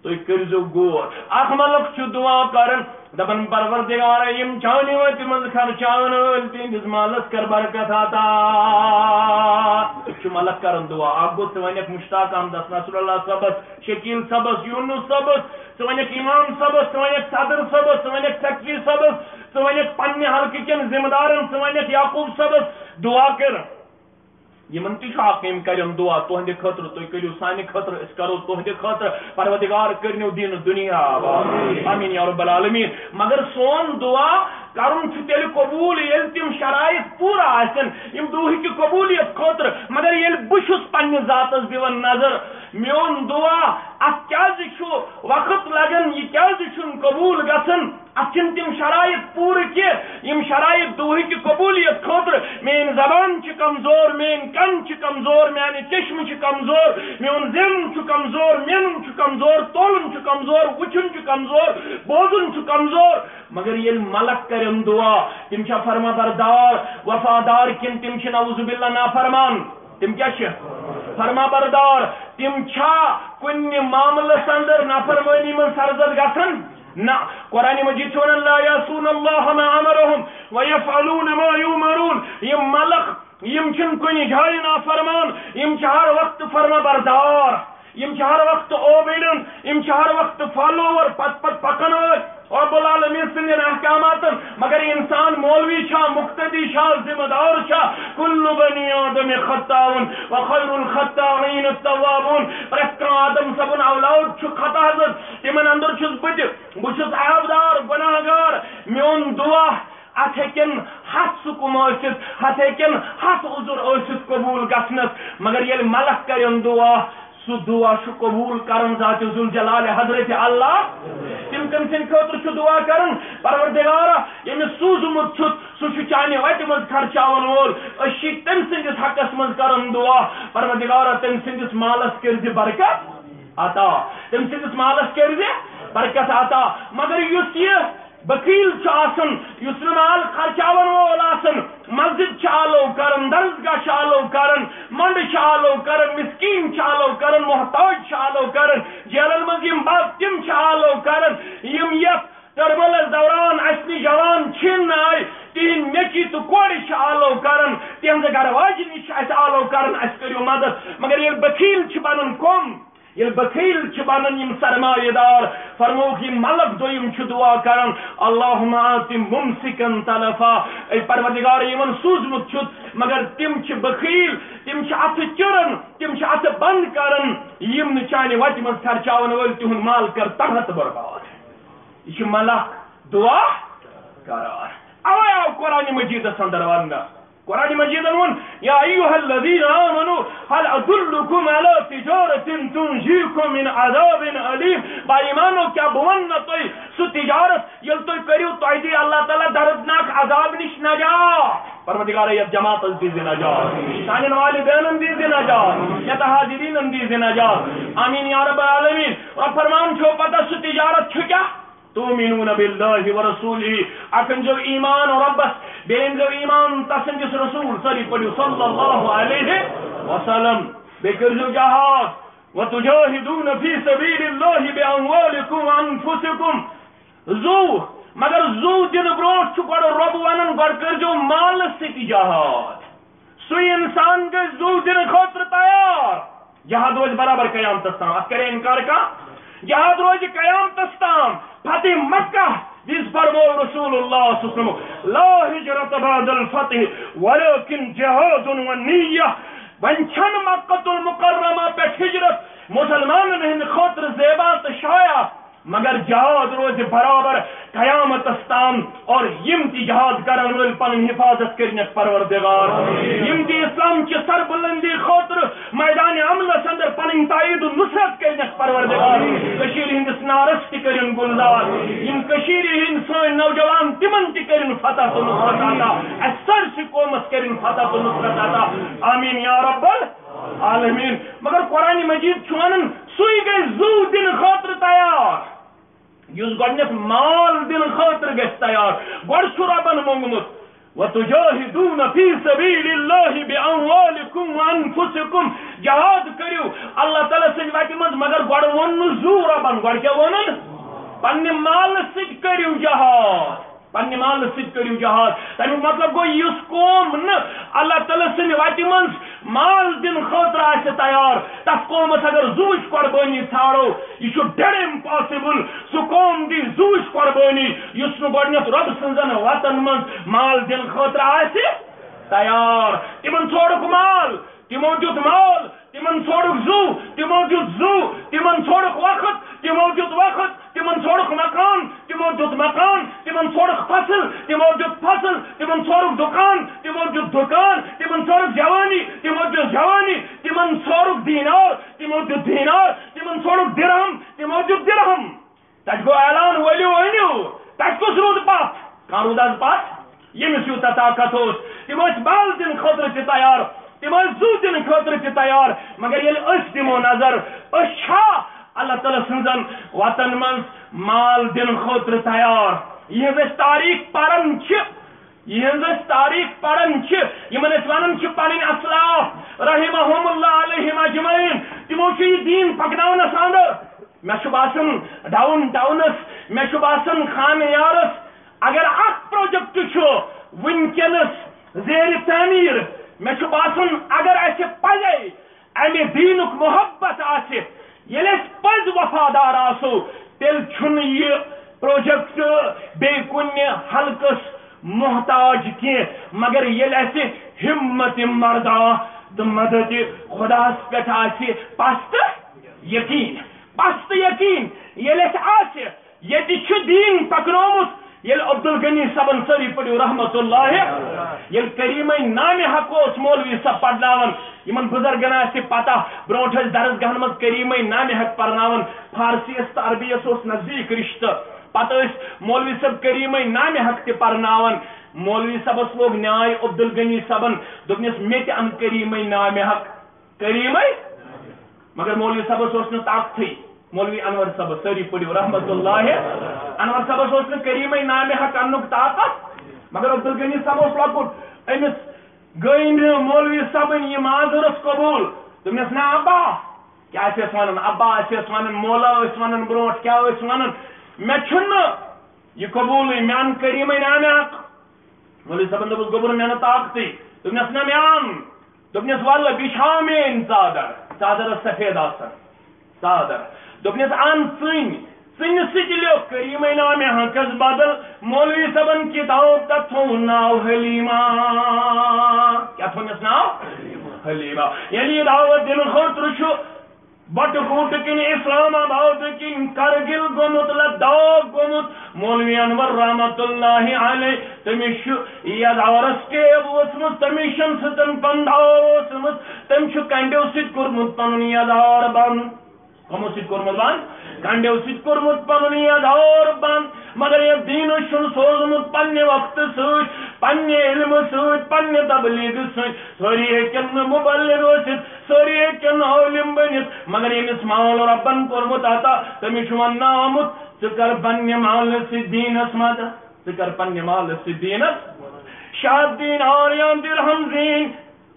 تُہۍ کٔرزیو غور۔ اکھ ملک چھُ دعا کران، دپان، پروردگارا، یِم چانہِ وتہِ منٛز خرچاون وٲلۍ، تِہنٛدِس مالس کر برکت عطا۔ چھُ ملک کران دعا۔ اکھ گوٚو، ژٕ ونکھ مشتاق احمدس، نصر اللہ صٲبس، شکیل صٲبس، یونس صٲبس، ژٕ ونکھ امام صٲبس، ژٕ ونکھ صدر صٲبس، ژٕ ونکھ سیکرٹری صٲبس، ژٕ ونکھ پننہِ حلقہٕ کٮ۪ن ذمہٕ دارن، ژٕ ونکھ یعقوب صٲبس، دعا کر۔ یِمن تہِ چھُ حق، یِم کرن دعا تُہنٛدِ خٲطرٕ، تُہۍ کٔرِو سانہِ خٲطرٕ، أسۍ کرو تُہنٛدِ خٲطرٕ۔ پروردگار کٔرنیو دین دُنیا آباد۔ آمین یا رب العالمین۔ مگر سون دعا کرُن چھُ تیٚلہِ قبوٗل، ییٚلہِ تِم شرائط پوٗرٕ آسن، یِم دُعہٕکہِ قبوٗلیت خٲطرٕ۔ مگر ییٚلہِ بہٕ چھُس پننہِ ذاتس دِوان نظر، میون دعا، اتھ کیازِ چھُ وقت لگان، یہِ کیازِ چھُنہٕ قبوٗل گژھان؟ اتھ چھِنہٕ تِم شرائط پوٗرٕ کینٛہہ، یِم شرائط دُعہٕکہِ قبوٗلیت خٲطرٕ۔ میٲنۍ زبان چھِ کمزور، میٲنۍ کن چھِ کمزور، میانہِ چشمہٕ چھِ کمزور، میون ذہن چھُ کمزور، مینُن چھُ کمزور، تولُن چھُ کمزور، وٕچھُن چھُ کمزور، بوزُن چھُ کمزور۔ مگر ییٚلہِ ملک کرن دعا، تِم چھا فرما بردار، وفادار، کِنہٕ تِم چھِ نعوذ باللہ نافرمان؟ تِم کیٛاہ چھِ؟ فرما بردار۔ تِم چھا کُنہِ معاملس اندر نافرمٲنی منٛز سرزد گژھان؟ نہ۔ قرآن مجید چھُ ونان، لا یعصون اللہ ما امرہم ویفعلون ما یؤمرون۔ یِم ملک، یِم چھِنہٕ کُنہِ جایہِ نافرمان، یِم چھِ ہر وقتہٕ فرما بردار۔ یِم چھِ ہر وقتہٕ obedient، یِم چھِ ہر وقتہٕ follower، پتہٕ پتہٕ پکن وٲلۍ رب العالمین سٕنٛدٮ۪ن احکاماتن۔ مگر انسان مولوی چھا، مقتدی چھا، ذمہ دار چھا؟ کل بنی آدم خطاؤن وخیر الخطائین التوابون۔ پرٛٮ۪تھ کانٛہہ آدم صٲبُن اولاد چھُ خطا حضرت، تِمن اندر چھُس بہٕ تہِ۔ بہٕ چھُس عیبدار، گناہ گار۔ میون دعا، اتھ ہیٚکن ہتھ سکم ٲسِتھ، اتھ ہیٚکن ہتھ عذر ٲسِتھ قبول گژھنس، مگر ییٚلہِ ملک کرن دعا، سُہ دعا چھُ قبول کران ذات ذوالجلال حضرت اللہ۔ تِم کٔمۍ سٕنٛدِ خٲطرٕ چھُ دعا کران؟ پروردگارا، ییٚمِس سوٗزمُت چھُتھ، سُہ چھُ چانہِ وتہِ منٛز خرچاون وول۔ أسۍ چھِ تٔمۍ سٕنٛدِس حقس منٛز کران دعا، پروردگارا، تٔمۍ سٕنٛدِس مالس کٔرزِ برکت عطا، تٔمۍ سٕنٛدِس مالس کٔرزِ برکت عطا۔ مگر یُس یہِ بخیل چھُ آسان، یُس نہٕ مال خرچاون وول آسان، مسجد چھِ آلو کران، درسگاہ چھِ آلو کران، منڈٕ چھِ آلو کران، مسکین چھِ آلو کران، محتاج چھِ آلو کران، جیلن منٛز یِم بند تِم چھِ آلو کران، یِم یتھ تربلس دوران اصلی جوان چھِن آے، تِہنٛد نیٚچی تہٕ کورِ چھِ آلو کران، تِہنٛزٕ گرٕ واجنہِ چھِ اسہِ آلو کران، اسہِ کٔرِو مدد۔ مگر ییٚلہِ بخیل چھِ بنان قوم، ییٚلہِ بخیل چھِ بنان یِم سرمایہ دار، فرمووُکھ یِم ملک دوٚیِم چھُ دعا کران، اللہم آت ممسکن تلفا، اے پروردگار، یِمن سوٗزمُت چھُتھ، مگر تِم چھِ بخیل، تِم چھِ اتھٕ چُران، تِم چھِ اتھٕ بند کران، یِم نہٕ چانہِ وتہِ منٛز خرچاون وٲلۍ، تِہُنٛد مال کر تلہٕ تہٕ برباد۔ یہِ چھِ ملک دعا کران۔ اوے آو قرآن مجیدس اندر وننہٕ۔ قرآن مجیدن ووٚن، یا ایھا الذین آمنوا هل ادلکم علی تجارة تنجیکم من عذاب الیم۔ با ایمانو، کیا بہٕ ونہٕ نہ تۄہہِ سُہ تجارت، ییٚلہِ تُہۍ کٔرِو، تۄہہِ دی اللہ تعالیٰ دردناک عذاب نِش نجات۔ پروردگارا، یتھ جماعتس دیٖزِ نجات، سانٮ۪ن والدینن دیٖزِ نجات، یتھ حاضرینن دیٖزِ نجات۔ آمین یا رب العالمین۔ رب فرمان چھو پتہ سُہ تجارت چھُ کیٛاہ؟ تؤمنون باللہ ورسولہ، اکھ أنزیو ایمان رۄبس، بیٚیہِ أنزیو ایمان تسٕنٛدِس رسول، سٲری پٔرِو صلی اللہ علیہ وسلم، بیٚیہِ کٔرزیو جہاد، وتجاہدون فی سبیل اللہ باموالکم وانفسکم، زُو، مگر زُو دِنہٕ برونٛٹھ چھُ گۄڈٕ رۄب ونان، گۄڈٕ کٔرزیو مالس سۭتۍ جہاد۔ سُے انسان گژھِ زُو دِنہٕ خٲطرٕ تیار۔ جہاد روزِ برابر قیامتس تام، اتھ کرِ انکار کانٛہہ؟ جہاد روزِ قیامتس تام۔ فتح مکہ وِزِ فرموو رسول اللہ صلی اللہ علیہ وسلم، لا ہجرت بعد الفتح ولکن جہاد و نیہ۔ وۄنۍ چھنہٕ مکۃ المکرمہ پٮ۪ٹھ ہجرت مسلمانن ہٕنٛدِ خٲطرٕ زیبا تہٕ شایع، مگر جہاد روزِ برابر قیامت تام اور یِم تہِ جہاد کرن وٲلۍ پنٕنۍ حفاظت کٔرنکھ پروردگار۔ یِم تہِ اسلام چہِ سربلندی خٲطرٕ میدان عملس اندر پنٕنۍ تائید و نصرت کٔرنکھ پروردگار۔ کٔشیٖرِ ہٕنٛدِس نارس تہِ کٔرِن گُلزار۔ یِم کٔشیٖرِ ہٕنٛدۍ سٲنۍ نوجوان تِمن تہِ کٔرِن فتح تہٕ نصرت عطا۔ اسہِ سٲرسٕے قومس کٔرِن فتح تہٕ نصرت عطا۔ آمین یا رب العالمین۔ مگر قرآن مجید چھُ ونان، سُے گژھِ زُو دِنہٕ خٲطرٕ تیار یُس گۄڈٕنیتھ مال دِنہٕ خٲطرٕ گژھِ تیار۔ گۄڈٕ چھُ رۄبن مونگمُت، "وتجاہدون فی سبیل اللہ باموالکم وانفسکم"، جہاد کٔرِو اللہ تعالیٰ سٕنٛدِ وتہِ منٛز، مگر گۄڈٕ ووٚن نہٕ زُو رۄبن، گۄڈٕ کیٛاہ ووٚنُن؟ پننہِ مالہٕ سۭتۍ کٔرِو جہاد، پننہِ مالہٕ سۭتۍ کٔرِو جہاد۔ تَمیُک مطلب گوٚو، یُس قوم نہٕ اللہ تعالیٰ سٕنٛدِ وتہِ منٛز مال دِنہٕ خٲطرٕ آسہِ تیار، تَتھ قومَس اگر زُوٕچ قۄربٲنی ژھانٛڈو، یہِ چھُ ڈیڈ امپاسبل۔ سُہ قوم دی زُوٕچ قۄربٲنی یُس نہٕ گۄڈٕنیتھ رۄب سٕنٛزن وتن منٛز مال دِنہٕ خٲطرٕ آسہِ تیار۔ تِمن ژھانٛڈُکھ مال، تِمو دیُت مال، تِمن ژھانٛڈُکھ زُو، تِمو دیُت زُو، تِمن ژھانٛڈُکھ وقت، تِمو دیُت وقت، تِمن ژھانٛڈُکھ مکان، تِمو دیُت مکان، تِمن ژھانٛڈُکھ فصل، تِمو دیُت فصل، تِمن ژھانٛڈُکھ دُکان، تِمو دیُت دُکان، تِمن ژھانٛڈُکھ جوانی، تِمو دیُت جوانی، تِمن ژھانٛڈُکھ دینار، تِمو دیُت دینار، تِمن ژھانٛڈُکھ درہم، تِمو دیُت درہم۔ تَتہِ گوٚو اعلان، "ؤلِو أنِو، تَتہِ کُس روٗد پَتھ؟" کانٛہہ روٗد آز پَتھ؟ ییٚمِس یوٗتاہ طاقت اوس، تِم ٲسۍ مال دِنہٕ خٲطرٕ تہِ تیار، تِم ٲسۍ زُو دِنہٕ خٲطرٕ تہِ تیار۔ مگر ییٚلہِ أسۍ دِمو نظر، أسۍ چھا اللہ تعالیٰ سٕنٛزن وتن منٛز مال دِنہٕ خٲطرٕ تیار؟ یِہٕنٛز أسۍ تاریخ پران چھِ، یِہٕنٛز أسۍ تاریخ پران چھِ، یِمن أسۍ ونان چھِ پنٕنۍ اسلاف رحمہم اللہ علیہم اجمعین، تِمو چھُ یہِ دیٖن پکناونس اندر۔ مےٚ چھُ باسان ڈاوُن ٹاونس، مےٚ چھُ باسان خانہٕ یارس، اگر اکھ پروجیکٹ چھُ وٕنکیٚنس زیر تعمیٖر، مےٚ چھُ باسان اگر اسہِ پزے امہِ دیٖنُک محبت آسہِ، ییٚلہِ أسۍ پٔزۍ وفادار آسو، تیٚلہِ چھُنہٕ یہِ پروجیکٹ بیٚیہِ کُنہِ حلقس محتاج کینٛہہ، مگر ییٚلہِ اسہِ ہمت مردہ تہٕ مدد خداہس پٮ۪ٹھ آسہِ پستہٕ یقین، پستہٕ یقین ییٚلہِ اسہِ آسہِ، ییٚتہِ چھُ دیٖن پکنومُت۔ ییٚلہِ عبدالغنی صٲبن سٲری پٔرِو رحمت اللہ، ییٚلہِ کریٖمے نامِ حق اوس مولوی صٲب پرناوان، یِمن بُزرگن آسہِ پتہ، برونٛٹھ ٲسۍ درسگاہن منٛز کریٖمے نامِ حق پرناوان، فارسی ٲس تہٕ عربی یس اوس نزدیٖک رشتہٕ۔ پتہٕ ٲسۍ مولوی صٲب کریٖمے نامِ حق تہِ پرناوان۔ مولوی صٲبس لوگ نیاے عبدالغنی صٲبن، دوٚپنس، "مےٚ تہِ ان کریٖمے نامِ حق۔" کریٖمے، مگر مولوی صٲبس اوس نہٕ طاقتھٕے۔ مولوی انور صٲبس، سٲری پٔرِو رحمت اللہ، انور صٲبس اوس نہٕ کریٖمے نامِ حق اننُک طاقت، مگر عبدالغنی صٲب اوس لۄکُٹ۔ أمِس گٔے نہٕ مولوی صٲبٕنۍ یہِ معذرت قبول۔ دوٚپنس، "نہ ابا۔" کیٛاہ ٲسۍ أسۍ ونان؟ ابا ٲسۍ أسۍ ونان، مولا ٲسۍ ونان برونٛٹھ، کیٛاہ ٲسۍ ونان؟ مےٚ چھُنہٕ یہِ قبولٕے، مےٚ اَن کریٖمٕے نامہِ حق۔ مولوی صٲبن دوٚپُس، "گوٚبُر، مےٚ نہٕ طاقتٕے۔" دوٚپنس، "نہ مےٚ اَن۔" دوٚپنس، "وَلہٕ، بیٚیہِ چھا میٲنۍ ژادر؟" ژادر ٲس سفید آسان، ژادر۔ دوٚپنس، "اَن ژٕنۍ۔" ژٕنہِ سۭتۍ لیوٚکھ کریٖمٕے نامہِ حقس بدل مولوی صٲبن کتاب، تتھ تھوٚوُن ناو حلیمہ۔ کیٛاہ تھوٚونس ناو؟ حلیمہ۔ ییٚلہِ یہِ دعوت دِنہٕ خٲطرٕ چھُ بٹہٕ کوٹہٕ کِنۍ، اسلام آباد کِنۍ، کرگل گوٚمُت، لداخ گوٚمُت۔ مولوی انور رحمت اللہ علیہ، تٔمِس چھُ یزہارس ٹیب ؤژھمٕژ، تٔمِس چھَنہٕ سٕژن پنداو ٲسمٕژ، تٔمۍ چھُ کنڈیو سۭتۍ کوٚرمُت پنُن یزہار بند۔ کمو سۭتۍ کوٚرمُت بند؟ کنڈیو سۭتۍ کوٚرمُت پنُن یزہار بند۔ مگر یتھ دیٖنس چھُنہٕ سوزمُت پننہِ وقتہٕ سۭتۍ، پننہِ علمہٕ سۭتۍ، پننہِ تبلیغہٕ سۭتۍ۔ سٲری ہیٚکن نہٕ مبلغ ٲسِتھ، سٲری ہیٚکن نہٕ عٲلم بٔنِتھ، مگر ییٚمِس مال رۄبن کوٚرمُت عطا، تٔمِس چھُ وننہٕ آمُت، "ژٕ کر پننہِ مالہٕ سۭتۍ دیٖنس مدد، ژٕ کر پننہِ مالہٕ سۭتۍ دیٖنس۔" شاہ دینار یا درہم زیٖنۍ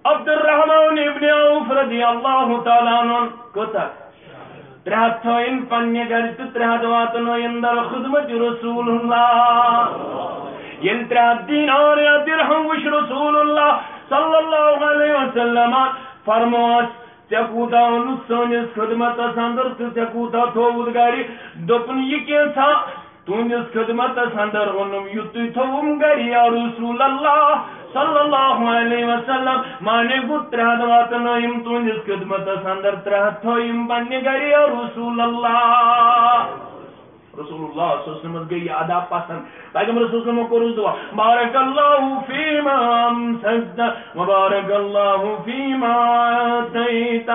عبدالرحمان ابن عوف رضی اللہ تعالیٰ عنہ۔ کۭژاہ؟ ترٛےٚ ہتھ تھٲیِن پننہِ گرِ تہٕ ترٛےٚ ہتھ واتنٲیِن در خدمت رسول اللہ۔ ییٚلہِ ترٛےٚ ہتھ دینار یا درہم وٕچھ رسول اللہ صلی اللہ علیہ وسلم، فرموس، "ژےٚ کوٗتاہ اوٚنُتھ سٲنِس خدمتس اندر تہٕ ژےٚ کوٗتاہ تھووُتھ گرِ؟" دوٚپُن، "یہِ کینٛژھا، تُہنٛدِس خدمتس اندر اوٚنُم یُتُے تھووُم گرِ یا رسول اللہ صلی اللہ علیہ وسلم۔ معنی گوٚو ترٛےٚ ہتھ واتنٲیِم تُہنٛدِس خدمتس اندر، ترٛےٚ ہتھ تھٲیِم پننہِ گرِ یا رسول اللہ۔" رسول اللہ صلی اللہ علیہ وسلمس گٔے یہِ ادا پسند۔ پیغمبر صلی اللہ علیہ وسلمن کوٚرُس دعا، بارک اللہ فیما امسکت و بارک اللہ فیما اعطیت۔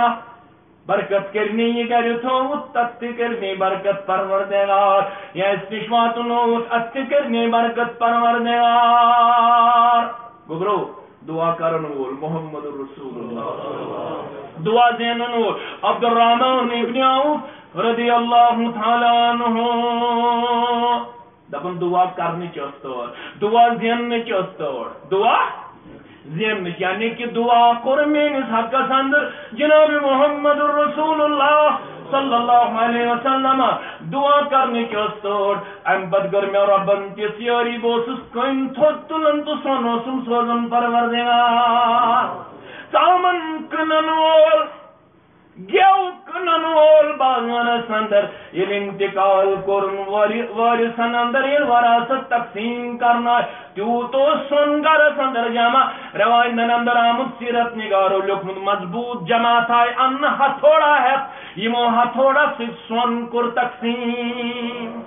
برکت کرنی یہ گھر تھوت، تتھ تہِ کرنی برکت پروردگار۔ یا اس نش واتن اوس، اتھ تہِ کرنی برکت پروردگار۔ گوٚبرو، دعا کرن وول محمد رسول اللہ۔ دعا زینن وول عبدالرحمن ابن عوف رضی اللہ تعالیٰ عنہ۔ دپان دعا کرنٕچ ٲس تٲر، دعا زیننٕچ ٲس تٲر، دعا زیننٕچ، یعنی کہ دعا کوٚر میٲنِس حقس اندر جناب محمد رسول اللہ صلی اللہ علیہ وسلم۔ دعا کرنٕچ ٲس تٲر۔ امہِ پتہٕ کٔر مےٚ رۄبن تِژھ یٲری، بہٕ اوسُس کٔنۍ تھوٚد تُلان تہٕ سۄن اوسُم سوزان پروردگار۔ ژامن کٕنن وول، گٮ۪و کٕنن وول بازرس اندر ییٚلہِ انتقال کوٚرُن وارِ-، وارثن اندر ییٚلہِ وراثت تقسیٖم کرنہٕ آے، تیوٗت اوس سۄن گرس اندر جمع۔ رٮ۪وایتن اندر آمُت، سیرت نگارو لیوٗکھمُت، مضبوٗط جماعت آے اننہٕ ہتھوڑا ہٮ۪تھ، یِمو ہتھوڑا سۭتۍ سۄن کوٚر تقسیٖم۔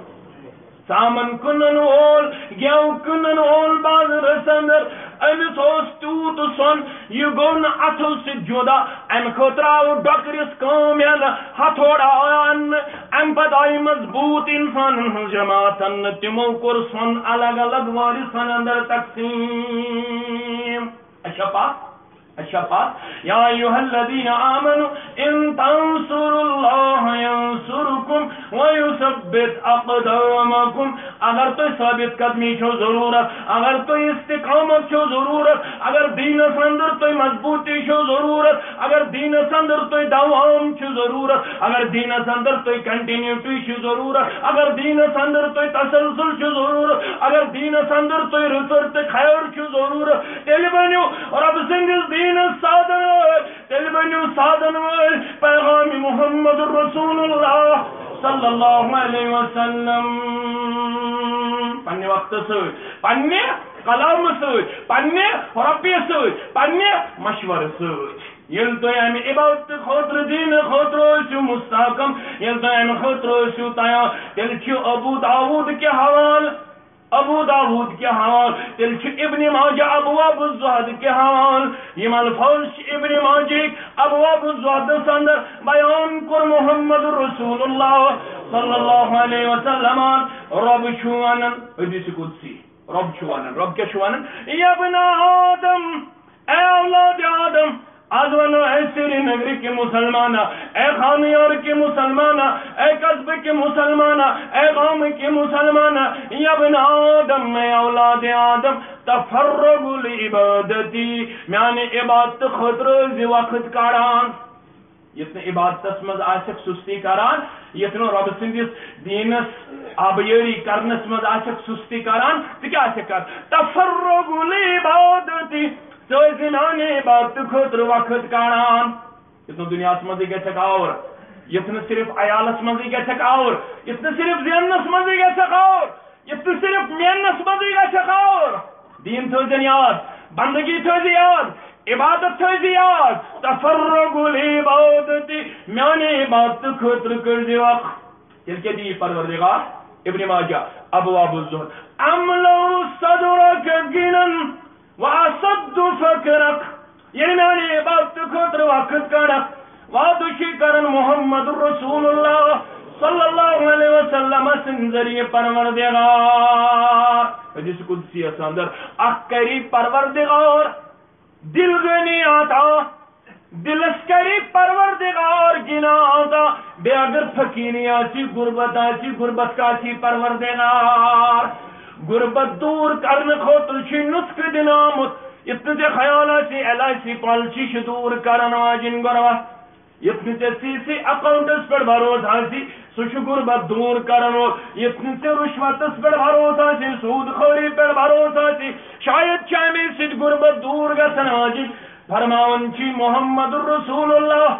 ژامن کٕنن وول، گٮ۪و کٕنن وول بازرس اندر، أمِس اوس تیوٗت سۄن، یہِ گوٚو نہٕ اتھو سۭتۍ جُدا۔ امہِ خٲطرٕ آو ڈۄکرِس کٲم ہٮ۪نہٕ، ہتھوڑا آو اننہٕ۔ امہِ پتہٕ آیہِ مضبوٗط انسانن ہٕنٛز جماعت اننہٕ، تِمو کوٚر سۄن الگ الگ وارثن اندر تقسیٖم۔ اچھا پتھ اچھا پتھ، یا ایھا الذین آمنوا ان تنصروا اللہ ینصرکم ویثبت اقدامکم۔ اگر تُہۍ ثابت قدمی چھو ضرورت، اگر تُہۍ استقامت چھو ضرورت، اگر دینس اندر تُہۍ مضبوٗطی چھو ضرورت، اگر دینس اندر تُہۍ دوام چھو ضرورت، اگر دینس اندر تُہۍ کنٹینیوٹی چھو ضرورت، اگر دینس اندر تُہۍ تسلسل چھو ضرورت، اگر دینس اندر تُہۍ رٕژر تہٕ خیر چھو ضرورت، تیٚلہِ بٔنِو رۄب سٕنٛدِس دیٖنس سادن وٲلۍ، تیٚلہِ بٔنِو سادن وٲلۍ پیغام محمد رسول اللہ صلی اللہ علیہ وسلم۔ پننہِ وقتہٕ سۭتۍ، پننہِ کلامہٕ سۭتۍ، پننہِ رۄپیہِ سۭتۍ، پننہِ مشورٕ سۭتۍ۔ ییٚلہِ تُہۍ امہِ عبادتہٕ خٲطرٕ، دیٖنہٕ خٲطرٕ ٲسِو مستحکم، ییٚلہِ تُہۍ امہِ خٲطرٕ ٲسِو تیار، تیٚلہِ چھُ ابو داوود کہِ حوالہٕ ابو داوود کہِ حوالہٕ، تیٚلہِ چھُ ابن ماجہ ابواب الزہد کہِ حوالہٕ۔ یِم الفاظ چھِ ابن ماجہ ابواب الزہدس اندر بیان کوٚر محمد رسول اللہ صلی اللہ علیہ وسلم۔ رۄب چھُ ونان، حدیث قدسی، رۄب چھُ ونان، رۄب کیٛاہ چھُ ونان؟ یا ابن آدم، اے اولاد آدم، از ونو اے سری نگر کہِ مسلمانا، اے خانیار کہِ مسلمانا، اے قصبہٕ کہِ مسلمانا، اے گامہٕ کہِ مسلمانا، یا ابن آدم، اے اولاد آدم، تفرغوا لعبادتی، میانہِ عبادتہٕ خٲطرٕ ٲسۍ زِ وقت کڑان۔ یُتھ نہٕ عبادتس منٛز آسکھ سستی کران، یُتھ نہٕ رۄب سٕنٛدِس دیٖنس آبیٲری کرنس منٛز آسکھ سستی کران، ژٕ کیٛاہ آسکھ کران؟ تفرغوا لعبادتی، ژٕ ٲسۍ زِ میانہِ عبادتہٕ خٲطرٕ وقت کڑان۔ یُتھ نہٕ دُنیاہس منٛزٕے گژھکھ آوُر، یُتھ نہٕ صرف عیالس منٛزٕے گژھکھ آوُر، یُتھ نہٕ صرف زیننس منٛزٕے گژھکھ آوُر، یُتھ نہٕ صرف میننس منٛزٕے گژھکھ آوُر۔ دیٖن تھٲوزٮ۪ن یاد، بندگی تھٲوزِ یاد، عبادت تھٲوزِ یاد۔ تفرغوا لعبادتی، میانہِ عبادتہٕ خٲطرٕ کٔرزِ وقت۔ تیٚلہِ کیٛاہ دِیہِ پروردگار؟ ابن ماجہ، ابواب الزہد۔ املأ صدرک غنی وأسد فقرک۔ ییٚلہِ میانہِ عبادتہٕ خٲطرٕ وقت کڑکھ، وعدٕ چھُے کران محمد رسول اللہ صلی اللہ علیہ وسلم سٕنٛدِ ذٔریعہٕ پروردگار۔ حدیث قدسی یس اندر اکھ کری پروردگار دل غنی عطا، دلس کری پروردگار غنی عطا۔ بیٚیہِ اگر فقیری آسی، غربت آسی، غربت کاسی پروردگار۔ غربت دور کرنہٕ خٲطرٕ چھُے نسخہٕ دِنہٕ آمُت۔ یُتھ نہٕ ژےٚ خیال آسی، ایل آئی سی پالسی چھِ دور کرن واجِنۍ غربت۔ یُتھ نہٕ ژےٚ سی سی اکاؤنٹس پٮ۪ٹھ بھروسہٕ آسی، سُہ چھُ غربت دور کرن وول۔ یُتھ نہٕ ژےٚ رُشوتس پٮ۪ٹھ بھروسہٕ آسی، سود خوری پٮ۪ٹھ بھروسہٕ آسی، شاید چھِ اَمے سۭتۍ غربت دور گژھن واجِنۍ۔ فرماوان چھُ محمد رسول اللہ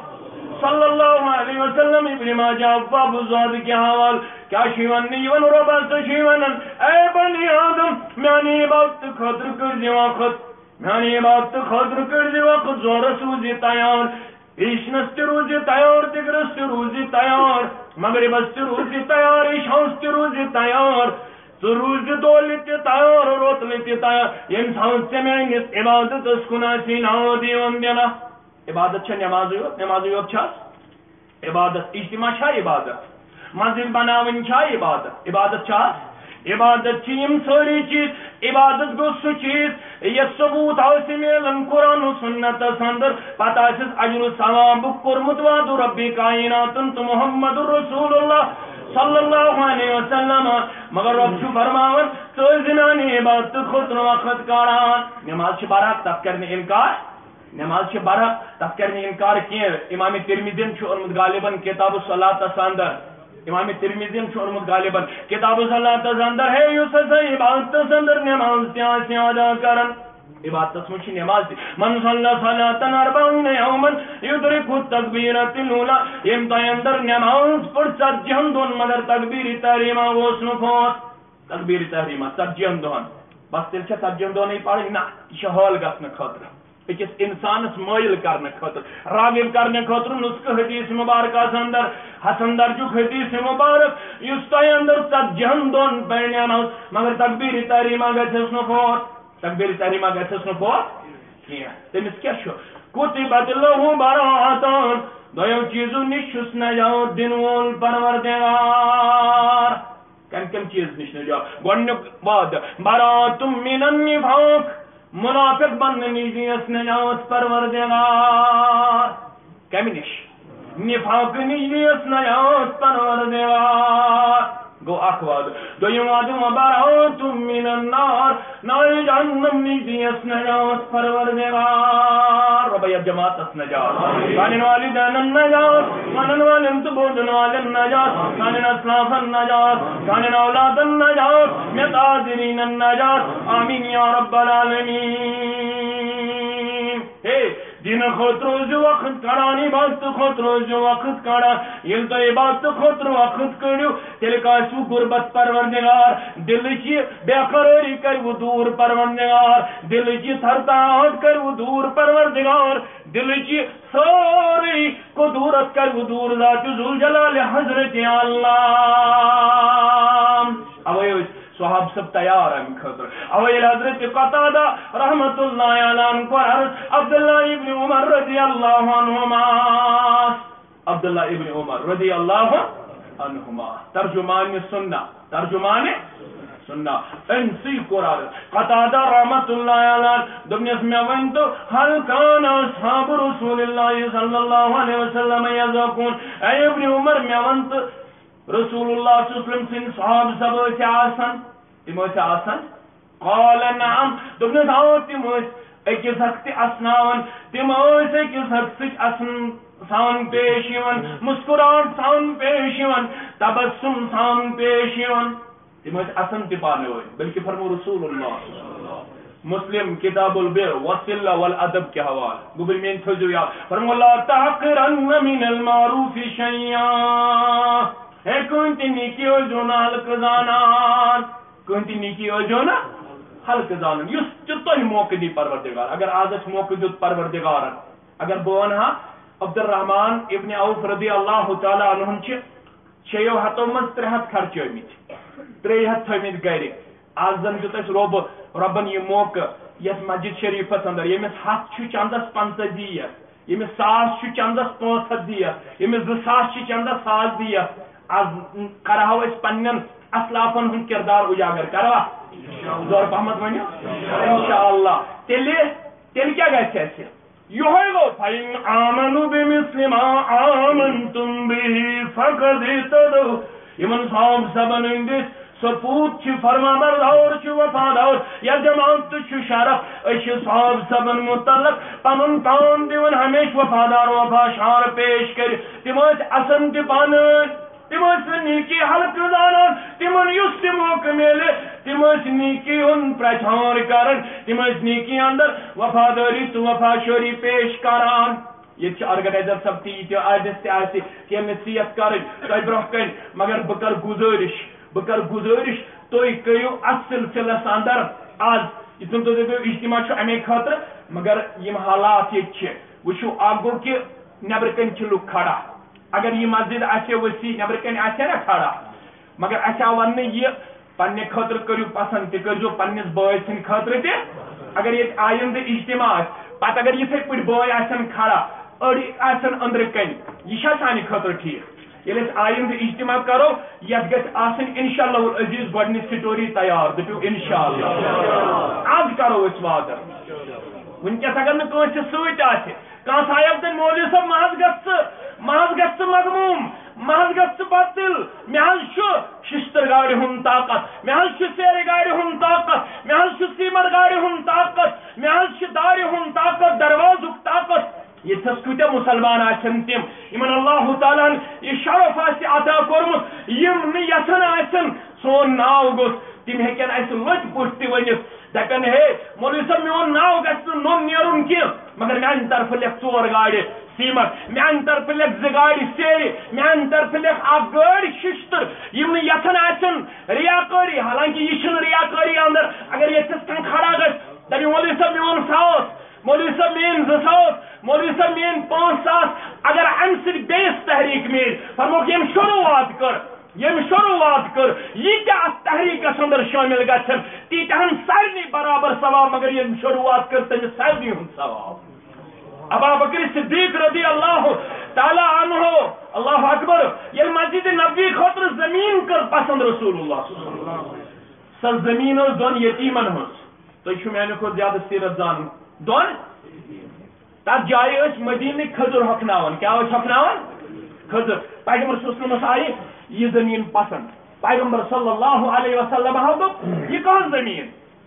صلی اللہ علیہ وسلم، ابن ماجہ ابواب الزہد کہِ حوالہٕ کیٛاہ چھُ وننہٕ یِوان؟ رۄب ہسا چھُ ونان، اے بنی آدم، میانہِ عبادتہٕ خٲطرٕ کٔرزِ وقت، میانہِ عبادتہٕ خٲطرٕ کٔرزِ وقت، ظہرس روٗزِ تیار۔ عشنس تہِ روٗزِ تیار، دِگرس تہِ روٗزِ تیار، مغربس تہِ روٗزِ تیار، عشاہس تہِ روٗزِ تیار۔ ژٕ روٗزِ دۄہلہِ تہِ تیار، روتلہِ تہِ تیار۔ ییٚمہِ ساتہٕ ژےٚ میٲنِس عبادتس کُن آسی ناو یِوان دِنہٕ۔ عبادت چھا نمازٕے یوت؟ نمازٕے یوت چھا؟ عبادت، اجتماع چھا عبادت؟ مسجد بناوٕنۍ چھا عبادت؟ عبادت چھا؟ عبادت چھِ یِم سٲری چیٖز۔ عبادت گوٚو سُہ چیٖز یَتھ ثبوت آسہِ میلان قرآن و سنتس اندر، پتہٕ آسٮ۪س اجر و ثوابُک کوٚرمُت وعدٕ ربِ کائناتن تہٕ محمد رسول اللہ صلی اللہ علیہ وسلم۔ مگر رب چھُ فرماوان، ژٕ ٲسۍ زِنانہِ عبادتہٕ خٲطرٕ وقت کڑان۔ نماز چھِ برحق، تتھ کرِ نہٕ انکار۔ نماز چھِ برحق، تتھ کرِ نہٕ انکار کینٛہہ۔ امام ترمذین چھُ اوٚنمُت غالباً کتاب الصلاتس اندر۔ امام ترمذین چھُ اوٚنمُت غالباً کتاب الصلاتس اندر، ہے یُس ہسا عبادتس اندر نماز تہِ آسہِ ادا کران۔ عبادتس منٛز چھِ نماز تہِ۔ من صلی صلاة اربعین یوما یدرک التکبیرۃ الاولی۔ ییٚمۍ تۄہہِ اندر نماز پٔر ژتجی ہن دۄہن مگر تکبیر تحریمہ اوس نہٕ فوت۔ تکبیر تحریمہ ژتجی ہن دۄہن۔ بس تیٚلہِ چھےٚ ژتجی ہن دۄہنٕے پرٕنۍ؟ نہ، یہِ چھِ حٲل گژھنہٕ خٲطرٕ، أکِس انسانس مٲیِل کرنہٕ خٲطرٕ، راغب کرنہٕ خٲطرٕ نسخہٕ حدیث مبارکس اندر، حسن درجُک حدیث مبارک، یُس تۄہہِ اندر ژتجی ہن دۄہن پرِ نماز، مگر تکبیر تحریمہ گژھٮ۪س نہٕ فوت، تکبیر تحریمہ گژھٮ۪س نہٕ فوت کینٛہہ۔ تٔمِس کیٛاہ چھُ؟ کتبت لہ براءتان، دۄیو چیٖزو نِش چھُس نجات دِنہٕ وول پروردگار۔ کم کم چیز نش نجات؟ گۄڈنیُک وعدٕ، برات من النفاق، منافق بننہٕ نش دیس نجات پروردگار۔ کمہِ نش؟ نفاق نش دیس نجات پروردگار۔ گوٚو اکھ وعدٕ۔ دوٚیِم وعدٕ، وبرات من النار، نار جہنم نش دیس نجات پروردگار۔ رۄبا یتھ جماعتس نجات، سانٮ۪ن والدینن نجات، سنن والٮ۪ن تہٕ بوزن والٮ۪ن نجات، سانٮ۪ن اسلافن نجات، سانٮ۪ن اولادن نجات، مےٚ تہٕ حاضریٖنن نجات۔ آمین یا رب العالمین۔ ہے، دینہٕ خٲطرٕ روٗزِو وقت کڑان، عبادتہٕ خٲطرٕ روٗزِو وقت کڑان۔ ییٚلہِ تُہۍ عبادتہٕ خٲطرٕ وقت کٔڑِو، تیٚلہِ کاسِوٕ غربت پروردگار، دِلٕچ یہِ بے قرٲری کروٕ دوٗر پروردگار، دِلٕچ یہِ تھرتاہٹ کروٕ دوٗر پروردگار، دِلٕچ یہِ سٲرٕے کدورت کروٕ دوٗر ذات ذوالجلال حضرت اللہ۔ اوے ٲسۍ صحابہٕ صٲب تیار امہِ خٲطرٕ۔ اوے ییٚلہِ حضرت قتادہ رحمت اللہ علیہ عنہ کوٚر عرض عبداللہ ابن عمر رضی اللہ عنہما، عبداللہ ابن عمر رضی اللہ عنہما، ترجمان سنہ، ترجمان سنہ، أمۍ سٕے کوٚر عرض۔ قتادہ رحمت اللہ علیہ دوٚپنس، مےٚ ؤنۍ تو، هل كان اصحاب رسول الله صلى الله عليه وسلم يضحكون؟ اے ابن عمر، مےٚ وَن تہٕ، رسول اللہ صلی اللہ علیہ وسلم سٕنٛدۍ صحابہٕ سب ٲسۍ آسان؟ تِم ٲسۍ آسان؟ قال نعم، دوٚپنَس، آ، تِم ٲسۍ أکِس اکھ تہِ اسناوان، تِم ٲسۍ أکِس اکھ سۭتۍ اسن سان پیش یِوان، مسکراہٹ سان پیش یِوان، تبسم سان پیش یِوان۔ تِم ٲسۍ اسان تہِ پانہٕ ؤنۍ، بلکہِ فرمو رسول اللہ۔ مسلم کتاب البر والصلہ والادب کہِ حوالہٕ۔ گوٚبرۍ میٲنۍ تھٲوزیو یاد، فرمو، لا تحقرن من المعروف شيئا۔ ہے، کٕہٕنۍ تہِ نیکی ٲسۍزیو نہٕ ہلکہٕ زانان۔ کٕہٕنۍ تہِ نیکی ٲسۍزیو نہٕ ہلکہٕ زانان۔ یُس تہِ تۄہہِ موقعہٕ دی پروردگار، اگر آز اَسہِ موقعہٕ دیُت پروردگارن، اگر بہٕ وَنہٕ ہا، عبدالرحمان ابن عوف رضی اللہ تعالیٰ عنہُن چھِ شیٚیو ہتو منٛز ترٛےٚ ہتھ خرچٲومٕتۍ، ترٛیٚیہِ ہتھ تھٲومٕتۍ گرِ۔ آز زن دیُت اَسہِ رۄبہٕ، رۄبن یہِ موقعہٕ یتھ مسجد شریفس اندر، ییٚمِس ہتھ چھُ چندس پنٛژاہ دِیَس، ییٚمِس ساس چھُ چندس پانٛژھ ہتھ دِیَس، ییٚمِس زٕ ساس چھِ چندس ساس دِیَس۔ آز کرہو أسۍ پننٮ۪ن اسلافن ہُنٛد کردار اجاگر، کروا؟ زور پہمتھ ؤنِو۔ انشاءاللہ۔ تیٚلہِ، تیٚلہِ کیٛاہ گژھِ اَسہِ؟ یِہوٚے گوٚو، فَإِنْ آمَنُوا بِمِثْلِ مَا آمَنْتُمْ بِهِ فَقَدِ اهْتَدَوْا۔ یِمن صحابہٕ صٲبن ہٕنٛدِس سپوٗت چھِ، فرما بردار چھِ، وفادار یا جماعت تہِ چھُ شرف۔ أسۍ چھِ صحابہٕ صٲبن متعلق پنُن پان دِوان ہمیشہِ وفادار، وفا شعار پیش کٔرِتھ۔ تِم ٲسۍ اَسان تہِ پانہٕ ؤنۍ۔ تِم ٲسۍ نہٕ نیکی ہلکہٕ زانان، تِمن یُس تہِ موقعہٕ میلہِ، تِم ٲسۍ نیکی ہُنٛد پرچار کران، تِم ٲسۍ نیکی اندر وفادٲری تہٕ وفا شعٲری پیش کران۔ ییٚتہِ چھِ organizer صٲب تہِ، یہِ تہِ آسہِ، تہِ آسہِ کینٛہہ نصیحت کرٕنۍ تۄہہِ برونٛہہ کنہِ، مگر بہٕ کرٕ گُزٲرِش، بہٕ کرٕ گُزٲرِش، تُہۍ کٔرِو اتھ سلسلس اندر آز، یِتھ کٔنۍ تُہۍ دٔپِو اجتماع چھُ امے خٲطرٕ، مگر یِم حالات ییٚتہِ چھِ، وٕچھِو، اکھ گوٚو کہِ نیبرٕ کنۍ چھِ لُکھ کھڑا۔ اگر یہِ مسجد آسہِ ہے وسیع، نیبرٕ کنۍ آسہِ ہے نا کھڑا۔ مگر اَسہِ آو وننہٕ، یہِ پننہِ خٲطرٕ کٔرِو پسند تہِ، کٔرۍزیو پننِس بٲے سٕنٛدِ خٲطرٕ تہِ۔ اگر ییٚتہِ آیندٕ اجتماع آسہِ، پتہٕ اگر یِتھے پٲٹھۍ بٲے آسن کھڑا، أڑۍ آسن أنٛدرٕ کنۍ، یہِ چھا سانہِ خٲطرٕ ٹھیٖک؟ ییٚلہِ أسۍ آیندٕ اجتماع کرو، یتھ گژھِ آسٕنۍ انشاءاللہ العزیز گۄڈٕنِچ سٹوری تیار، دٔپِو انشاءاللہ۔ از کرو أسۍ وعدٕ۔ وٕنکیٚس اگر نہٕ کٲنٛسہِ سۭتۍ آسہِ، کانٛہہ صاحب تہٕ مولوی صٲب، مہ حظ گژھ ژٕ، مہ حظ گژھ ژٕ مغموم، مہ حظ گژھ ژٕ بددل۔ مےٚ حظ چھُ ششتٕر گاڑِ ہُنٛد طاقت، مےٚ حظ چھُ سیرِ گاڑِ ہُنٛد طاقت، مےٚ حظ چھُ سیمٹ گاڑِ ہُنٛد طاقت، مےٚ حظ چھُ دارِ ہُنٛد طاقت، دروازُک طاقت۔ ییٚتھس کۭتیاہ مُسلمان آسن تِم، یِمن اللہ تعالیٰ ہن یہِ شرف آسہِ عطا کوٚرمُت، یِم نہٕ یژھان آسن سون ناو گوٚژھ، تِم ہیٚکن اسہِ لٔتۍ پٲٹھۍ تہِ ؤنِتھ، دپن، ہے مولوی صٲب، میون ناو گژھِ نہٕ نوٚن نیرُن کینٛہہ، مگر میانہِ طرفہٕ لیکھ ژور گاڑِ سیمٹ، میانہِ طرفہٕ لیکھ زٕ گاڑِ سیرِ، میانہِ طرفہٕ لیکھ اکھ گٲڑۍ ششتٕر۔ یِم نہٕ یژھان آسن ریاکٲری، حالانکہ یہِ چھِنہٕ ریاکٲری اندر۔ اگر ییٚتھس کانٛہہ کھڑا گژھِ، دپہِ، مولوی صٲب، میون ساس، مولوی صٲب، میٲنۍ زٕ ساس، مولوی صٲب، میٲنۍ پانٛژھ ساس، اگر امہِ سۭتۍ بیٚیِس تحریٖک میلہِ، فرموکھ، ییٚمۍ شروٗعات کٔر، ییٚمۍ شروٗعات کٔر، یہِ تہِ اتھ تحریٖکس اندر شٲمِل گژھن، تیٖتیٛاہن سارنٕے برابر ثواب، مگر ییٚمۍ شروٗعات کٔر، تٔمِس سارنٕے ہُنٛد ثواب۔ ابا بکر صدیق رضی اللہ تعالیٰ عنہ، اللہ اکبر، ییٚلہِ مسجد نبوی خٲطرٕ زٔمیٖن کٔر پسند رسول اللہ صلی اللہ علیہ وسلم، سۄ زٔمیٖن ٲس دۄن یتیٖمن ہٕنٛز۔ تُہۍ چھِو میانہِ کھۄتہٕ زیادٕ سیرت زانان۔ دۄن تتھ جایہِ ٲسۍ مدیٖنٕکۍ کھٔزٕر ہۄکھناوان۔ کیٛاہ ٲسۍ ہۄکھناوان؟ کھٔزٕر۔ پیغمبر صلی اللہ علیہ وسلمس آیہِ یہِ زٔمیٖن پسند۔ پیغمبر صلی اللہ علیہ وسلم ہاو دوٚپ، یہِ کٕہٕنٛز زٔمیٖن؟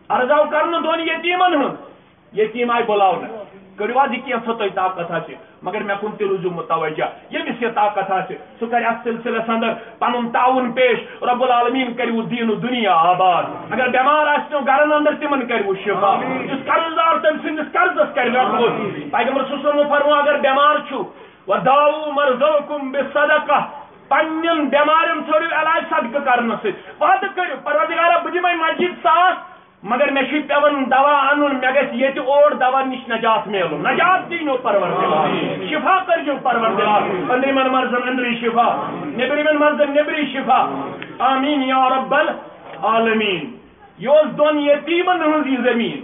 عرض آو کرنہٕ دۄن یتیٖمن ہٕنٛز۔ یتیٖم آیہِ بُلاونہٕ۔ کٔرِو حظ یہِ کینٛژھا تۄہہِ طاقت آسہِ، مگر مےٚ کُن تہِ روٗزِو متوجہ۔ ییٚمِس یہِ طاقت آسہِ، سُہ کرِ اتھ سلسلس اندر پنُن تعاوُن پیش۔ رب العالمین کرِ وۄنۍ دیٖن و دُنیا آباد۔ اگر بٮ۪مار آسہِ نو گرن اندر، تِمن کرِ وۄنۍ شفا۔ یُس قرض دار، تٔمۍ سٕنٛدِس قرضس کرِ رب وۄنۍ۔ پیغمبر صلی اللہ علیہ وسلم فرموو، اگر بٮ۪مار چھُو، وداووا مرضاکم بالصدقہ، پننٮ۪ن بٮ۪مارٮ۪ن ژھٲنٛڈِو علاج صدقہٕ کرنہٕ سۭتۍ۔ وعدٕ کٔرِو، پروردگارا، بہٕ دِمے مسجد ساس، مگر مےٚ چھُے پٮ۪وان دوا اَنُن، مےٚ گژھِ ییٚتہِ اور دوا نِش نجات میلُن۔ نجات دیٖنو پروردگار، شفا کٔرۍزیو پروردگار، أنٛدرِمٮ۪ن مرضن أنٛدری شفا، نیٚبرِمٮ۪ن مرضن نیٚبری شفا۔ آمین یا رب العالمین۔ یہِ اوس دۄن یتیٖمن ہٕنٛز یہِ زٔمیٖن۔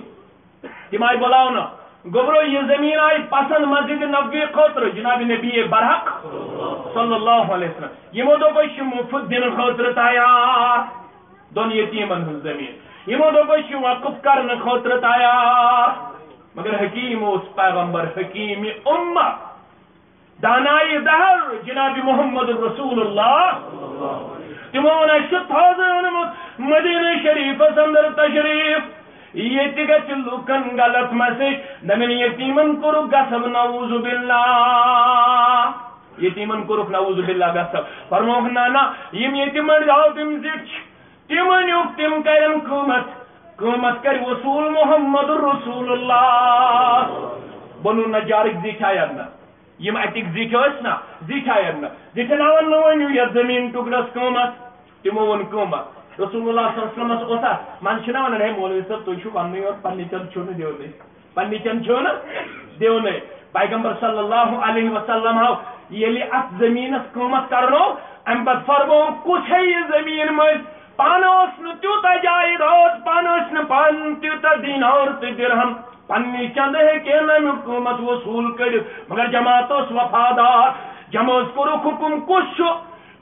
تِم آیہِ بُلاونہٕ۔ گوٚبرو، یہِ زٔمیٖن آیہِ پسند مسجد نبوی خٲطرٕ، جناب نبی برحق صلی اللہ علیہ وسلم۔ یِمو دوٚپ، أسۍ چھِ مُفت دِنہٕ خٲطرٕ تیار۔ دۄن یتیٖمن ہٕنٛز زٔمیٖن۔ یِمو دوٚپ، أسۍ چھِ وقف کرنہٕ خٲطرٕ تیار۔ مگر حکیٖم اوس پیغمبر، حکیٖم امہ، دانایہِ دہر جناب محمد رسول اللہ۔ تِمو ووٚن، اَسہِ چھُ تازٕ اوٚنمُت مدینہ شریفس اندر تشریف، ییٚتہِ گژھِ لوٗکن غلط مسیج، دپن یتیٖمن کوٚرُکھ غصب، نعوذ باللہ، یتیٖمن کوٚرُکھ نعوذ باللہ غصب۔ فرمووُکھ، نہ نہ، یِم ییٚتہِ مٔرۍ آو تِم زِٹھۍ چھِ، تِم أنِوکھ، تِم کرن قۭمتھ، قۭمتھ کرِ وصوٗل محمد رسول اللہ۔ بنو نجارٕکۍ زِٹھۍ آے اَننہٕ۔ یِم اَتِکۍ زِٹھۍ ٲسۍ نا، زِٹھۍ آے اَننہٕ۔ زِٹھٮ۪ن آو وَننہٕ، ؤنِو یَتھ زٔمیٖن ٹُکرَس قۭمَتھ۔ تِمو ووٚن قۭمَتھ۔ رسول اللہ صلی اللہ علیہ وسلمَس اوسا، منٛزٕ چھِنہ وَنان، ہے مولوی صٲب، تُہۍ چھِو وَننٕے یوت، پنٛنہِ چَنٛدٕ چھِو نہٕ دِوانٕے۔ پنٛنہِ چَنٛدٕ چھِو نہٕ دِوانٕے۔ پیغمبر صلی اللہ علیہ وسلم آو، ییٚلہِ اَتھ زٔمیٖنَس قۭمَتھ کَرنو، اَمہِ پَتہٕ فرموو، کُس ہے یہِ زٔمیٖن مٔنٛزۍ؟ پانہٕ اوس نہٕ تیوٗتاہ جایداد، پانہٕ ٲسۍ نہٕ پانہٕ تیوٗتاہ دینار تہٕ درہم۔ پننہِ چندٕ ہیٚکہِ ہے نہٕ امیُک قۭمتھ وصوٗل کٔرِتھ، مگر جماعت اوس وفادار۔ جمٲژ کوٚرُکھ حُکُم، کُس چھُ،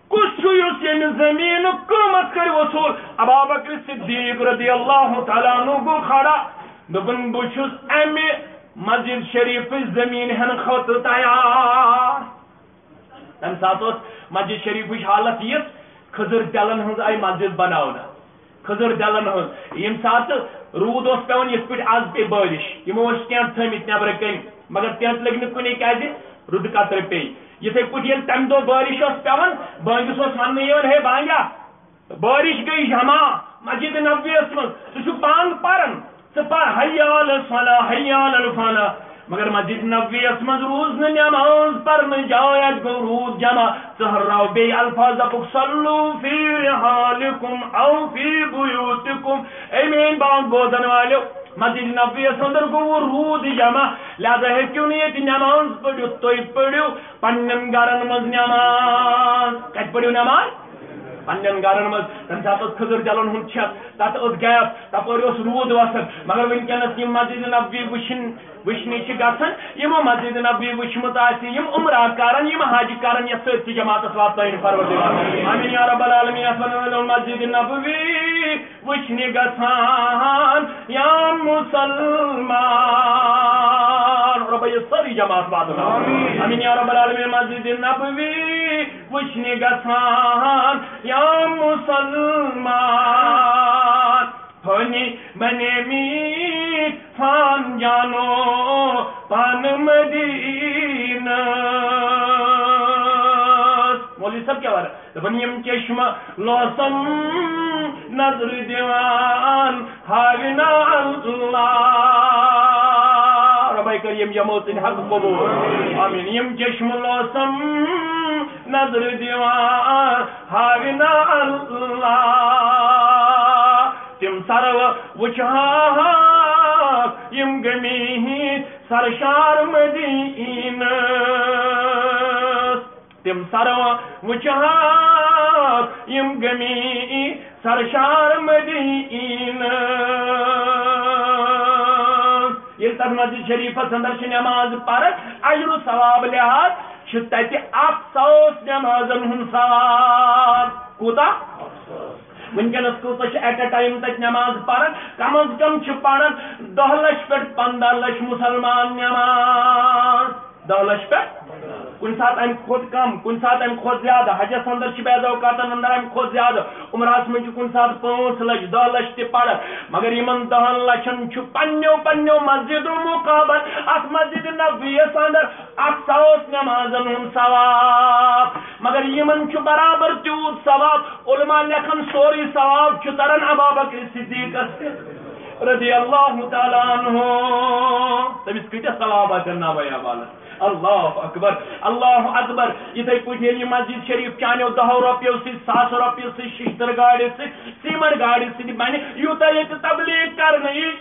کُس چھُ یُس ییٚمہِ زٔمیٖنُک قۭمتھ کٔرِ وصوٗل؟ ابا بکر صدیق رضی اللہ تعالیٰ عنہ گوٚو کھڑا، دوٚپُن، بہٕ چھُس امہِ مسجد شریفٕچ زٔمیٖن ہٮ۪نہٕ خٲطرٕ تیار۔ تَمہِ ساتہٕ اوس مسجد شریفٕچ حالت یِژھ، کھٔزٕر دٮ۪لن ہٕنٛز آیہِ مسجد بناونہٕ۔ کھٔزٕر دٮ۪لن ہٕنٛز۔ ییٚمہِ ساتہٕ روٗد اوس پٮ۪وان، یِتھ پٲٹھۍ آز پیٚیہِ بٲرِش، یِمو ٲسۍ ٹینٹ تھٲومٕتۍ نٮ۪برٕ کَنۍ، مگر ٹینٹ لٔگۍ نہٕ کُنے، کیٛازِ؟ روٗدٕ قطرٕ پیٚیہِ۔ یِتھَے پٲٹھۍ ییٚلہِ تَمہِ دۄہ بٲرِش ٲس پٮ۪وان، بٲنٛگِس اوس وَننہٕ یِوان، ہے بانٛگیا، بٲرِش گٔے جمع مسجد نبویَس منٛز، ژٕ چھُکھ پانہٕ پَران، ژٕ پَر حی علی الصلاح، حی علی الفلاح۔ مگر مسجد نبویَس منٛز روٗز نہٕ نٮ۪ماز پَرنہٕ جاے، اَتہِ گوٚو روٗد جمع۔ ژٕ ہُرراو بیٚیہِ الفاظ، دَپُکھ، صلوا فی رحالکم او فی بیوتکم۔ اے میٲنۍ بانٛگ بوزن والیو، مسجد نبوی یس اندر گوٚو روٗد جمع، لہذا ہیٚکِو نہٕ ییٚتہِ نماز پٔرِتھ۔ تُہۍ پٔرِو پننٮ۪ن گرن منٛز نماز۔ کتہِ پٔرِو نماز؟ پننٮ۪ن گرن منٛز۔ تمہِ ساتہٕ اوس کھٔزٕر جلن ہُنٛد چھکھ، تتھ ٲس گیپ، تپٲرۍ اوس روٗد وسان۔ مگر وٕنکیٚنس یِم مسجد نبوی وٕچھِنۍ وٕچھنہِ چھِ گژھان، یِمو مسجد نبوی وٕچھمُت آسہِ، یِم عمرہ کرن، یِم حج کرن، یتھ سۭتۍ تہِ جماعتس واتنٲیِن پروردگار۔ آمین یا رب العالمین۔ یتھ ونان مسجد نبوی وٕچھنہِ گژھان یا مسلمان۔ رۄبا، یہِ سٲرٕے جماعت واتناو۔ آمین۔ آمین یا رب العالمین۔ مسجد نبوی وٕچھنہِ گژھان یا مسلمان۔ فانی بنے میٹھان جانو پان مدینہ۔ مولوی صاحب کیٛاہ وَنان؟ دَپان، یِم چشمہٕ لوسم نظر دِوان ہاوِ نا اللہ۔ رۄبے کٔرِنۍ یِمو سٕنٛدۍ حق قبول۔ آمین۔ یِم چشمہٕ لوسم نظر دِوان ہاوِ نا اللہ۔ تِم سرو وٕچھہاکھ یِم گٔمٕتۍ سرشار مدینس۔ تِم سرو وٕچھہاکھ یِم گٔمٕتۍ سرشار مدینس۔ ییٚلہِ تتھ مسجد شریفس اندر چھِ نماز پران، اجر و ثواب لحاظ چھُ تتہِ اکھ ساس نمازن ہُنٛد ثواب۔ کوٗتاہ؟ وٕنکیٚنس کۭژاہ چھِ at a time تتہِ نماز پران؟ کم از کم چھِ پران دَہ لچھ پٮ۪ٹھ پنٛداہ لچھ مسلمان نماز۔ دَہ لچھ پٮ۪ٹھ؟ کُنہِ ساتہٕ امہِ کھۄتہٕ کم، کُنہِ ساتہٕ امہِ کھۄتہٕ زیادٕ۔ حجس اندر چھِ بعض اوقاتن اندر امہِ کھۄتہٕ زیادٕ۔ عمرہس منٛز چھِ کُنہِ ساتہٕ پانٛژھ لچھ، دَہ لچھ تہِ پران۔ مگر یِمن دَہن لچھن چھُ پننیو پننیو مسجدو مقابل اتھ مسجد نبویس اندر اکھ ساس نمازن ہُنٛد ثواب۔ مگر یِمن چھُ برابر تیوٗت ثواب۔ علماء لیکھن، سورُے ثواب چھُ تران ابابکر صدیقس تہِ رضی اللہ تعالیٰ عنہ۔ تٔمِس کۭتیاہ ثواب آسن ناوے اعمالس۔ اللہ اکبر، اللہ اکبر۔ یِتھے پٲٹھۍ ییٚلہِ یہِ مسجد شریف چانیو دَہو رۄپیو سۭتۍ، ساسہٕ رۄپیو سۭتۍ، شیشتٕر گاڑِ سۭتۍ، سیمنٹ گاڑِ سۭتۍ بنہِ، یوٗتاہ ییٚتہِ تبلیغ کرنہٕ یی،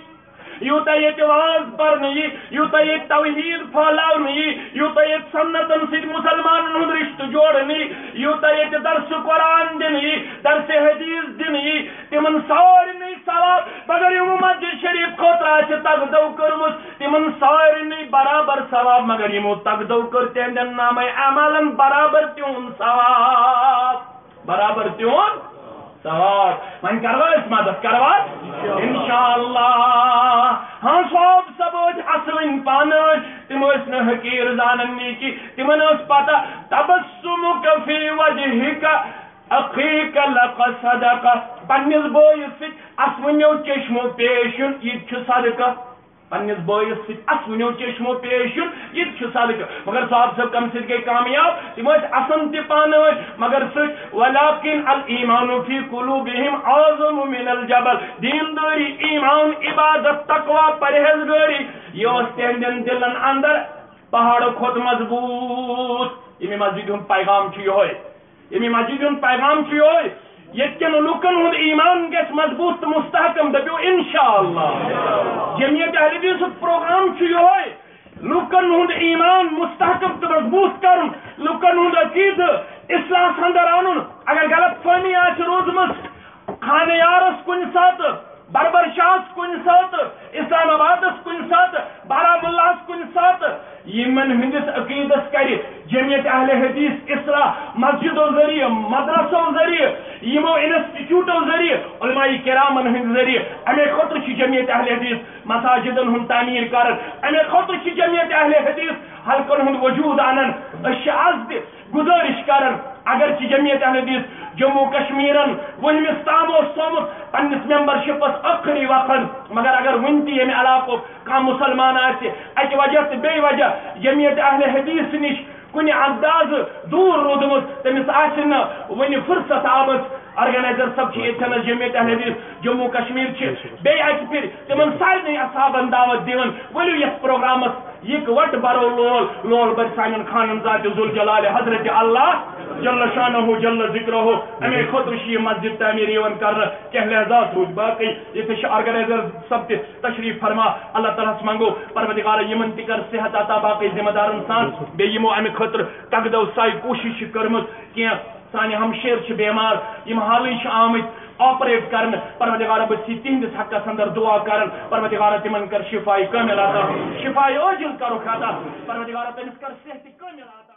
یوٗتاہ ییٚتہِ واز پرنہٕ یی، یوٗتاہ ییٚتہِ توحیٖد پھٔہلاونہٕ یی، یوٗتاہ ییٚتہِ سنتن سۭتۍ مُسلمانن ہُنٛد رِشتہٕ جوڑنہٕ یی، یوٗتاہ ییٚتہِ درس قرآن دِنہٕ یی، درس حدیث دِنہٕ یی، تِمن سارنٕے ثواب۔ مگر یِمو مسجد شریف خٲطرٕ آسہِ تگدو کٔرمٕژ، تِمن سارنٕے برابر ثواب۔ مگر یِمو تگدو کٔر تِہنٛدٮ۪ن نامے اعمالن برابر تِہُنٛد ثواب۔ برابر تِہُنٛد ثواب۔ وۄنۍ کروا أسۍ مدد؟ کروا؟ انشاءاللہ۔ ہاں، صحابہ صٲب ٲسۍ اصلٕنۍ پانہٕ ٲسۍ، تِم ٲسۍ نہٕ حقیٖر زانان نیکی، تِمن ٲس پتہ، تبسمک فی وجہک اخیک لک صدقہ۔ پننِس بٲیِس سۭتۍ اَسوٕنیو چشمو پیش یُن، یہِ تہِ چھُ صدقہ۔ پننِس بٲیِس سۭتۍ اَسوٕنیو چشمو پیش یُن، یہِ تہِ چھُ صدقہٕ۔ مگر صحابہ صٲب کَمہِ سۭتۍ گٔے کامیاب؟ تِم ٲسۍ اَسان تہِ پانہٕ ٲسۍ، مگر سۭتۍ، وَلَٰكِنَّ الْإِيمَانَ فِي قُلُوبِهِمْ أَعْظَمُ مِنَ الْجَبَلِ۔ دیٖندٲری، ایمان، عبادت، تقویٰ، پرہیزگٲری، یہِ اوس تِہنٛدٮ۪ن دِلن اندر پہاڑو کھۄتہٕ مضبوٗط۔ ییٚمہِ مسجدِ ہُنٛد پیغام چھُ یِہوٚے۔ ییٚمہِ مسجدِ ہُنٛد پیغام چھُ یِہوٚے، ییٚتہِ کٮ۪ن لُکن ہُنٛد ایمان گژھِ مضبوٗط تہٕ مستحکم، دٔپِو انشاءاللہ۔ جمعیت اہل حدیثُک پروگرام چھُ یِہوٚے، لُکن ہُنٛد ایمان مستحکم تہٕ مضبوٗط کرُن، لُکن ہُنٛد عقیدٕ اصلاحس اندر انُن۔ اگر غلط فہمی آسہِ روٗزمٕژ، خانہ یارس کُنہِ ساتہٕ، بربر شاہس کُنہِ ساتہٕ، اسلام آبادس کُنہِ ساتہٕ، بارہمولاہس کُنہِ ساتہٕ، یِمن ہٕنٛدِس عقیدس کرِ جمعیت اہل حدیث اصلاح، مسجدو ذٔریعہٕ، مدرسو ذٔریعہٕ، یِمو انسٹیٹیوٹو ذٔریعہٕ، علماء کرامن ہٕنٛدِ ذٔریعہٕ۔ امے خٲطرٕ چھِ جمعیت اہل حدیث مساجدن ہُنٛد تعمیٖر کران، امے خٲطرٕ چھِ جمعیت اہل حدیث حلقن ہُنٛد وجود انان۔ أسۍ چھِ از تہِ گزارش کران، اگرچہ جمعیت اہل حدیث جموں کشمیرن وُہمِس تام اوس تھومُت پننِس ممبرشپس ٲخری وقت، مگر اگر وُنہِ تہِ ییٚمہِ علاقُک کانٛہہ مُسلمان آسہِ، اکہِ وجہ تہٕ بیٚیہِ وجہ جمعیت اہل حدیث نِش کُنہِ اندازٕ دوٗر روٗدمُت، تٔمِس آسہِ نہٕ وُنہِ فرصت آمٕژ organizer صٲب چھِ ییٚتہِ تھٮ۪نَس جمعیت اہل حدیث جموں کشمیر چھِ بیٚیہِ اکہِ پھِرِ تِمن سارنٕے اصحابن دعوت دِوان، ؤلِو یتھ پروگرامس اِکوٹہٕ برو لول، لول برِ سانٮ۪ن خانن ذاتِ ذوالجلالِ حضرتِ اللہ جل شانہ جل ذکرہ۔ اَمے خٲطرٕ چھِ یہِ مسجد تعمیٖر یِوان کرنہٕ، کینٛہہ لحظات روٗدۍ باقٕے۔ ییٚتہِ چھِ organizer صٲب تہِ تشریف فرما۔ اللہ تعالیٰ ہَس منٛگو، پروردگارا، یِمن تہِ کر صحت عطا، باقٕے ذمہ دارن سان، بیٚیہِ یِمو اَمہِ خٲطرٕ تگدو ساے کوٗشش چھِ کٔرمٕژ۔ کینٛہہ سانہِ ہمشیر چھِ بیمار، یِم حالٕے چھِ آمٕتۍ آپریٹ کرنہٕ۔ پروردگارا، بہٕ چھُس تِہنٛدِس حقس اندر دعا کران، پروردگارا، تِمن کر شفاء کامل عطا، شفاء عاجل کرُکھ عطا، پروردگارا، تٔمِس کر صحت کامل عطا۔